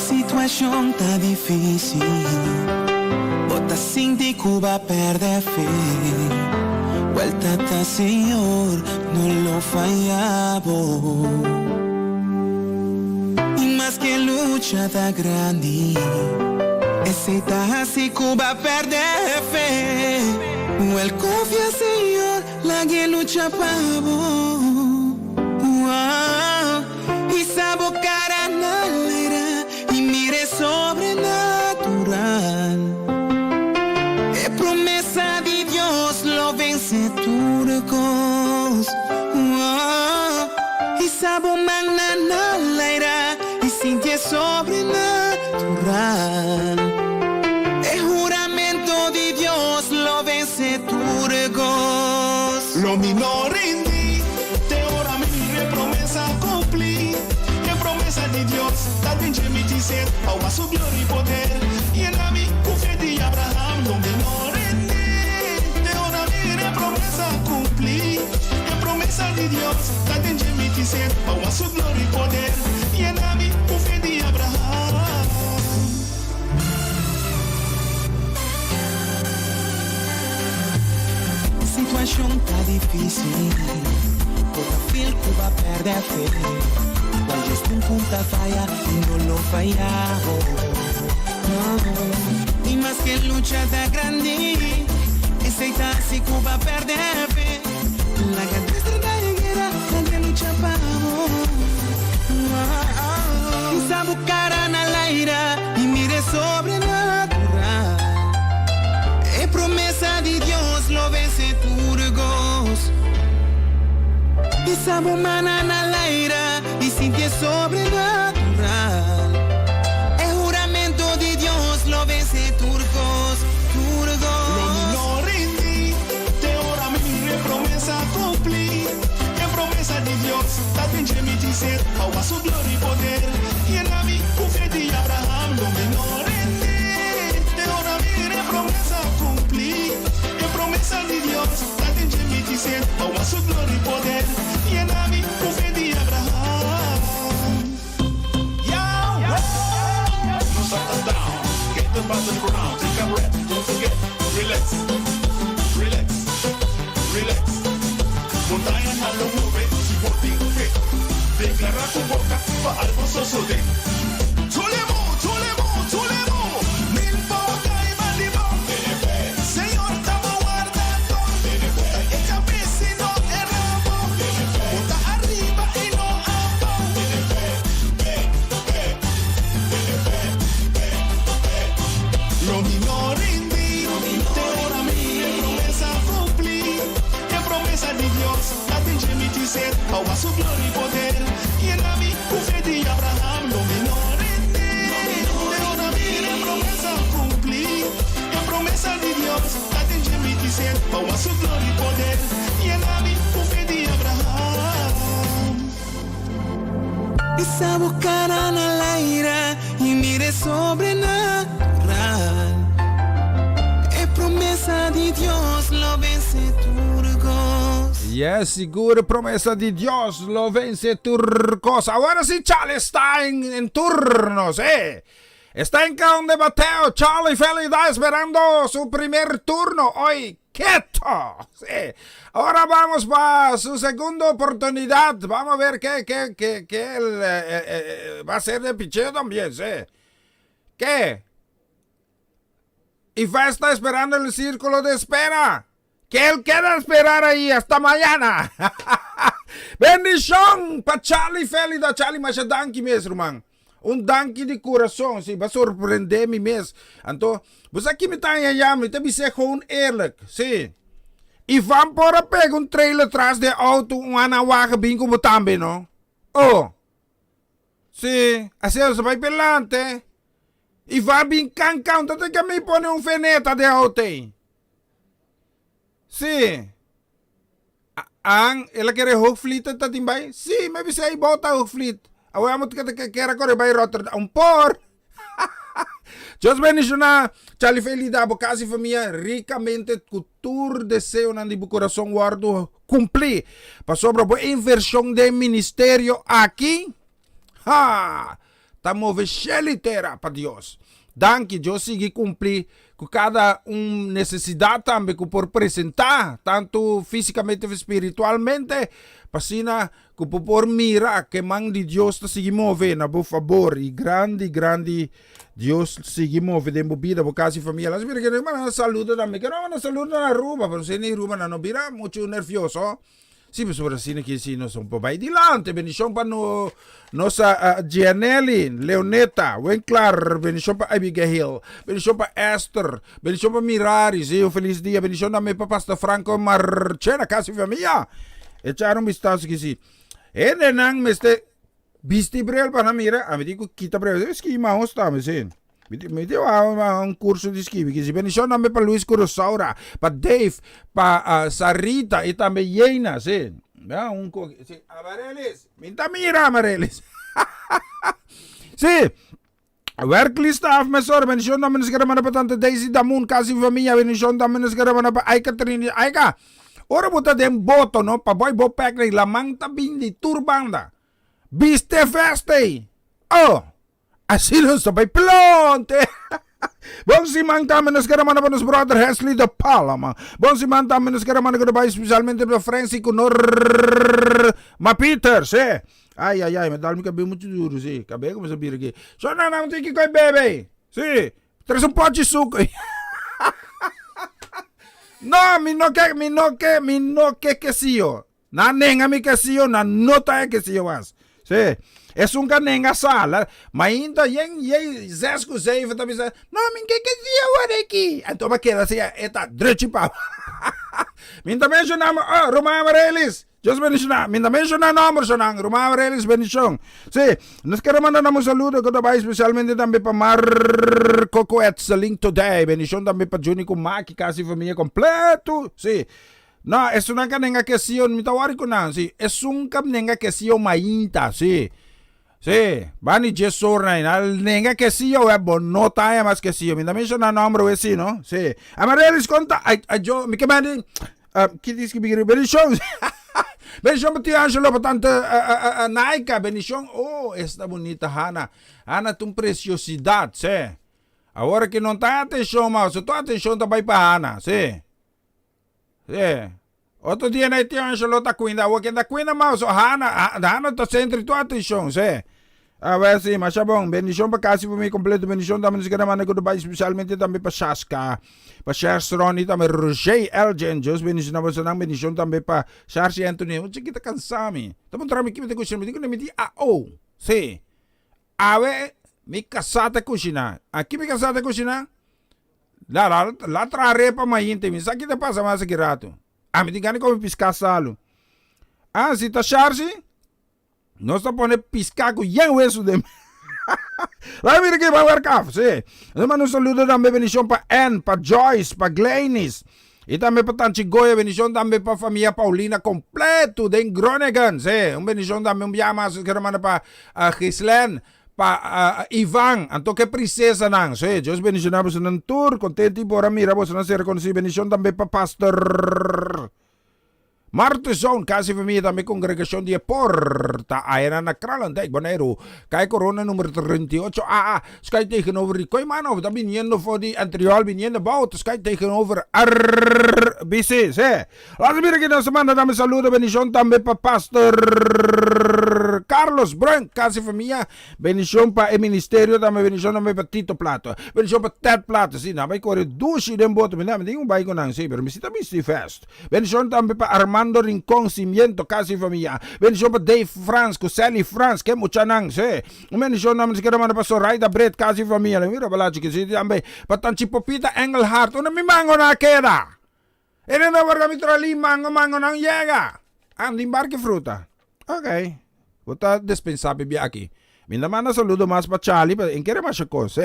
Situashon ta difísil. Bo ta sinti ku bo a pèrdè fe. Wèlta ta Señor no lo faya bo. I maske lucha ta grandi, esei ta hasi ku bo a pèrdè fe. Wèl konfia Señor, lag'e lucha pa bo. Hisa bo cara na laira y mira e sobrenatural. E promesa di Dios lo vence tur cos. Hisa bo mannan na laira y sinti e sobrenatural. E huramento di Dios lo vence tur cos. Lo mi no rindi te ora mi mira e promesa cumpli. E promesa di Dios ta den dje mi tin sed pa wak su gloria y poder. Yena mi cu fe di Abraham. Lo mi no rindi te ora mi mira e promesa cumpli. E promesa di Dios ta den dje mi tin sed pa wak su gloria y poder. Yena mi cu fe di Abraham. Situashon ta difísil, bo ta feel ku bo a pèrdè fe. Wèl Dios nunka ta faya i no lo faya bo. I maske lucha ta grandi, esei ta hasi ku bo a pèrdè fe. Laga Dios trata e guera, laga e lucha pa bo. Hisa bo kara na laira i mira e sobrenatural. E promesa di Dios lo vence tur cos. Hisa bo mana na laira i sinti e sobrenatural. E huramento di Dios lo vence tur cos, tur cos. Lo mi no rindi te ora mi mira e promesa cumpli. E promesa di Dios ta den dje mi tin sed pa wak su gloria i poder. Yena mi cu fe di Abraham, lo mi no rindi te ora mi mira e promesa cumpli. E promesa di Dios ta den dje mi tin sed pa wak su gloria i poder. Yena mi cu fe di Abraham. Yahweh! No sata down, get the button ground, take a breath, don't forget, relax, relax, relax. Montaña nan lo move si bo tin fe. Declara cu boca pa algo sosode. Chulemo, chulemo, chulemo, mil boca y balibo. Señor ta bo wardador. Bo ta e cabes y no e rabo. Bo ta ariba y no abou. Lo mi no rindi te ora mi e promesa cumpli. E promesa di Dios ta den dje mi tin sed pa wak su gloria y poder. Yena mi cu fe di Abraham. Lo mi no rindi te ora mi e promesa cumpli. E promesa di Dios ta den dje mi tin sed pa wak su gloria y poder. Yena mi cu fe di Abraham. Hisa bo cara na laira y mira e sobrenatural. E promesa di Dios lo vence tur cos. Yes, sigur promesa di Dios lo vence tur cos. Awor si Charlie está en, en turno, sí. Está en caon de bateo. Charlie Feli está esperando su primer turno hoy. Keto. Sí. Ahora vamos para su segunda oportunidad. Vamos a ver qué, qué, qué, qué él, eh, eh, eh, va a ser de picheo también, sí. ¿Qué? Ifa está esperando en el círculo de espera. Que él queda a esperar ahí hasta mañana. Bendishon pa Charlie Felida. Charlie, masha danki mes, ruman. Un danki di kurason. Si, bo a sorprende mi mes. Anto, bo sa ki mi ta haña ya? Mi ta bis'é gewoon eerlijk. Si. Ivan por a pega un trailer tras di e auto, un ana wagen bin ku bo tambe, no? Oh. Si, asina nos a bai pelante. Ivan bin kankan, ta tin ke mi pone un feneta den auto ei. Si. An, el a kere Hoogvliet ta tin bai? Si, mi a bisa ei bou ta Hoogvliet. Awe amo kere kore bai Rotterdam. Un por! Dios bendiciona Charlie Felida, bo casa y famia ricamente cu tur deseonan di bo corazon wordo cumpli. Pasobra bo inversion den ministerio aki, ha, ta move shel y tera pa Dios. Danki, Dios sigui cumpli cu cada un necesidad tambe cu por presenta, tanto fisicamente of spiritualmente, pa asina cu bo por mira ke man di Dios ta sigui move na bo fabor y grandi, grandi Dios sigui move den bo bida, bo casa y famia. Las mira ke no manda saludo tambe, ke no manda saludo na Aruba, pero si na Aruba nan no bira mucho nervioso. Sí, pasobra asina ki si nos por bai dilante. Bendishon pa no, nos uh, Gianelli, Leoneta, Winklar, bendishon pa Abigail, bendishon pa Esther, bendishon pa Mirari, sí, un feliz dia, bendishon tambe pa Pastor Franco Marchena, casi familia. Echar un vistazo ki si. Hendenan mester bisti bril pa nan mira, a mi di ku kita bril, ski mahos tambe, sí. Mi tin un curso di skibi ki si bendicion tambe pa Luis Curosaura, pa Dave, pa uh, Sarita y tambe Jena, si. Ja, un co si, Amarelis, mi ta mira Amarelis. si. Werklista af mesora, bendicion tambe nos kere manda pa tante Daisy Damun, casi familia, bendicion tambe nos kere manda pa Aika Trini, Aika. Ora bo ta den boto, no, pa boy bo pek laman ta bin di tur banda. Biste veste. Oh. Así nos ta bai plonte. Bon siman tambe nos kere manda pa nos brother Hesley de Palma. Bon siman tambe nos kere manda ku bai spesialmente pa Francie ku Norma Peters, eh. Ai ai ai, me dal mi kabel mucho duro, sí. Kabel kumsa bira aki. So na nan tin ki koi bebe. Sí. Tres un pochi suco. No, mi no ke, mi no ke, mi no ke quesillo. Nan nenga mi quesillo, nan no ta e quesillo mas. Sí. Esun ka nenga sala, mainta yen yen zes ku zeven ta bisa, no, mi ke quesillo awor aki. Anto ba keda así, e ta drechi pa. Mi ta menshoná, oh, Ruman Amarelis, Dios bendishoná. Mi ta menshoná nomber shonan, Ruman Amarelis, bendishon. Sí, nos kere manda nan un saludo ku ta bai spesialmente tambe pa Marco ku Etselink Today. Bendishon tambe pa Juni ku Maki, kasi famia kompleto. Sí. No, esunnan ka nenga kesio, mi ta wòri ku nan, si. Esun ka nenga kesio mainta, si. Si, bani dje sorna ei, nan nenga kesio wè, bo no ta haña mas kesio. Mi ta menshoná nòmber wè si, no? Si. Amarelis konta, ai, ai, jo, mi ke mandi, ki diski mi kere, bendishon, bendishon pa tio Angelo, pa tante Naika, bendishon, oh, esta bunita Hana. Hana ta un presiosidat, si. Awor ki no ta haña atenshon mas, tur atenshon ta bai pa Hana, si. Sí. Otro dia na e tio Angelo ta cuinda, awor ken ta cuinda mas? So Hana, Hana ta centro di tur atencion, sí. A ver, sí, masha bon. Bendicion pa casi pa mi completo. Bendicion tambe nos kere manda ku Dubai, especialmente tambe pa Shaska, pa Sherstron y tambe Roger Elgin. Dios bendiciona bosonan. Bendicion tambe pa Sharsi Anthony. Un chiquita cansa mi. Ta puntra mi ki mi ta cushina. Mi di ku mi di AO. Sí. Awe mi casá ta cushina. Aki mi casá ta cushina? La la la traha repa mainta mi sa ki ta pasa mas aki rato. Ami tin gana di come piská salu. Ah, si ta sharsi, nos ta pone piská ku yen wesu den. Laga mira ki ban werk af, si. Nos manda un saludo tambe bendishon pa Ann, pa Joyce, pa Glenis. I tambe pa Tanchi Goya, bendishon tambe pa famia Paulina kompleto den Groningen, si. Un bendishon tambe un biaha mas nos kere manda pa Gislèn, Pa Ivan, anto ke prinsesanan. Sí, Dios bendiciona bosonan tur. Contento y por a mira bosonan ser reconoci. Bendicion tambe pa Pastor Martezon, casa y familia tambe congregacion di e Porta. Ayana na Kralendijk, Boneiru. Calle Corona numero 38 AA. Sky tegenover di Koimanov. Ta biniendo for di Antriol, biniendo bou. Sky tegenover RBC. Sí. Laat mira ki nos manda tambe saludo. Bendicion tambe pa Pastor Carlos. Carlos Brunk, kas i famia. Bendishon pa e ministerio tambe, bendishon tambe pa Tito Plato. Bendishon pa Ted Plato, si, nan bai kore dushi den boto, mi tambe tin un bai ku nan, si, pero mi si ta bisti fest. Bendishon tambe pa Armando Rincon Cimiento, kas i famia. Bendishon pa Dave Frans ku Sally Frans, ke muchanan, si. Un bendishon tambe nos kere manda pa Soraida Bret, kas i famia. Mira balachi ki si tambe pa Tanchi Popita Engelhard, unda mi mangonan a keda? E nan ta warda mi trolí mango mango nan yega. Anda embarke fruta. Ok. Bo ta despensá p'e bia aki. Mi ta manda saludo mas pa Charlie, pero en kere masha kos.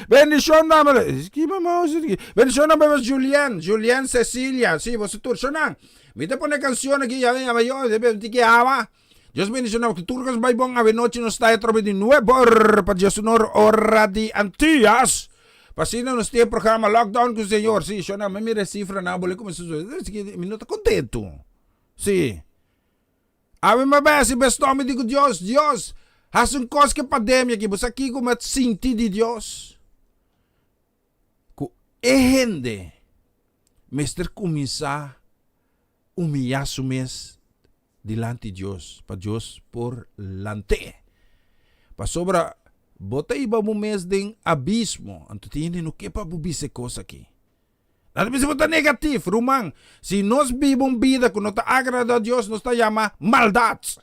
Bendishon dame. Ki mama Bendishon dame pa Julien, Julien Cecilia. Sí, boso tur shonan. Mi ta pone canción aki, ya ven, ya yo, de tiki awa. Dios bendiciona ku tur kos bai bon awe nochi nos ta atrobe di nuebor pa Dios honor ora di Antillas. Pa asina nos tin e programa Lockdown ku Señor. Sí, shona, mi mira e cifranan bole kuminsa subi. Mi no ta kontentu. Sí. Awe mi a bai hasi bestò mi di ku Dios, Dios, hasi un kos ku e pandemia aki. Bo sa kiko mi a sinti di Dios? Ku e hende mester kuminsá humiyá su mes dilanti Dios, pa Dios por lant'é. Pasobra bo ta hiba bo mes den abismo, anto tin hende no ke pa bo bisa e kos aki. Nan ta bisa bo ta negatif, ruman. Si nos biba un bida ku no ta agrada Dios, nos ta yama maldat.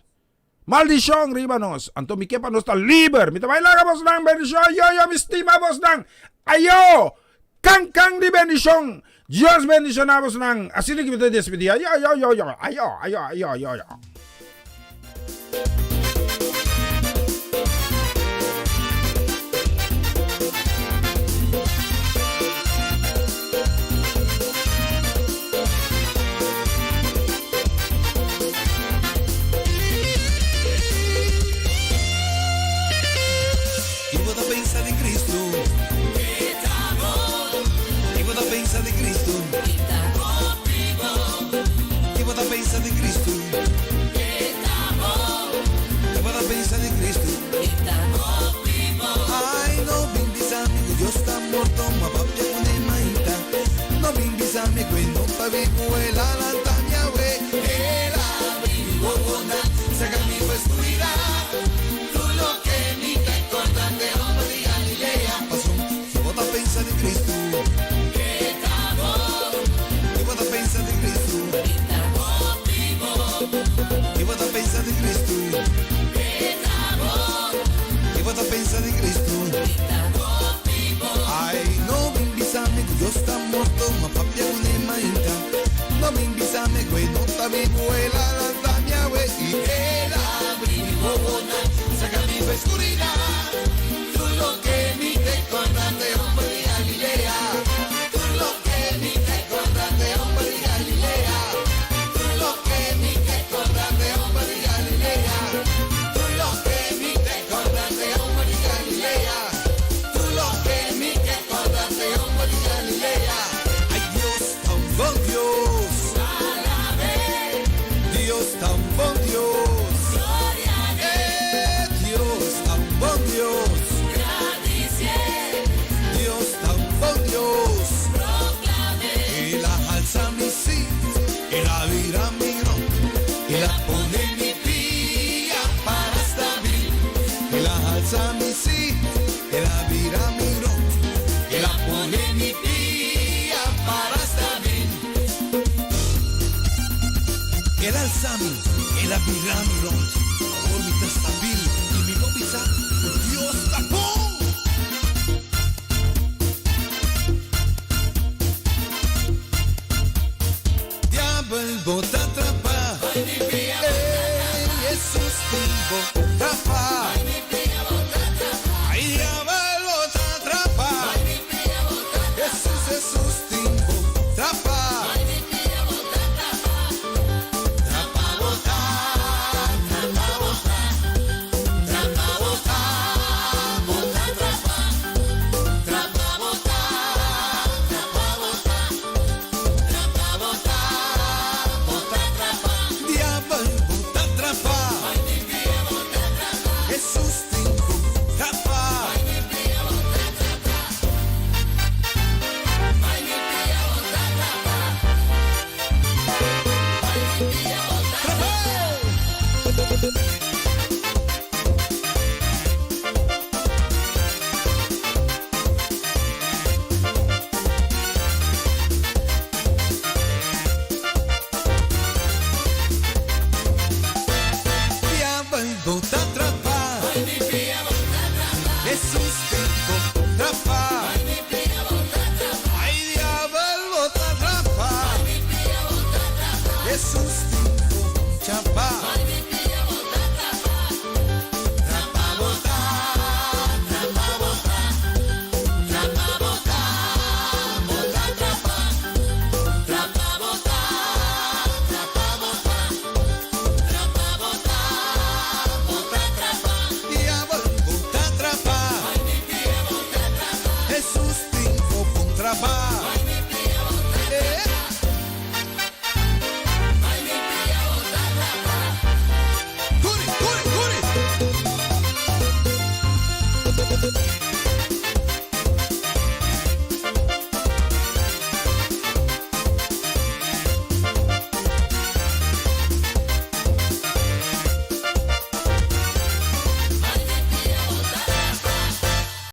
Maldishon riba nos. Anto mi ke pa nos ta liber. Mi ta bai laga bosnan bendishon. Ayo, yo, mi stima bosnan. Ayo! Kan kan di bendishon. Dios bendishoná bosnan. Asina ki mi ta despedí. Ayo, ayo, ayo, ayo. Ayo, ayo, ayo, ayo, ayo. Ki bo ta pensa di Cristo? Ki bo ta pensa di Cristo? Ki bo ta pensa di Cristo? Ki bo ta pensa di Cristo? Ai, no bin bisa mi ku Dios ta morto, ma papia ku ne mainta. No bin bisa mi ku e no ta bibu, el a lanta mi awe. El a abri mi wowonan, saka mi for skuridat. Tur loke mi ta korda t'e homber di Galilea. Pasobra si bo ta pensa di Cristo, si bo ta pensa di Cristo, si bo ta pensa di Cristo, si bo ta pensa di Cristo. Ai, no bin bisa mi ku Dios ta morto, ma papia ku ne mainta. No bin bisa mi ku e no ta bibu, el a lanta mi awe i el a abri mi wowonan, saka mi for skuridat. Tur loke mi te korda t'e homber di Galilea. Tur loke mi te korda t'e homber di Galilea. Tur loke mi te korda t'e homber di Galilea. Tur loke mi te korda t'e homber di Galilea. Tur loke mi ke korda t'e homber di Galilea. Ay Dios ta un bon Dios. Dios ta un bon Dios. Eh, Dios ta un bon Dios. Dios ta un bon Dios. El a halsa mi sí, el a bira mi rond, el a pone mi pia para stabil. El a halsa mi sí, el a bira mi rond, el a pone mi pia para stabil. El a alsa mi, el a bira mi rond, awor mi ta stabil i mi por bisa ku Dios ta bon. Diabel bo ta trapa, ey Jesus tin bo trapa. Ay diabel bo ta trapa, Jesus Jesus tin bo trapa. Trapa bo ta trapa. Atrapá.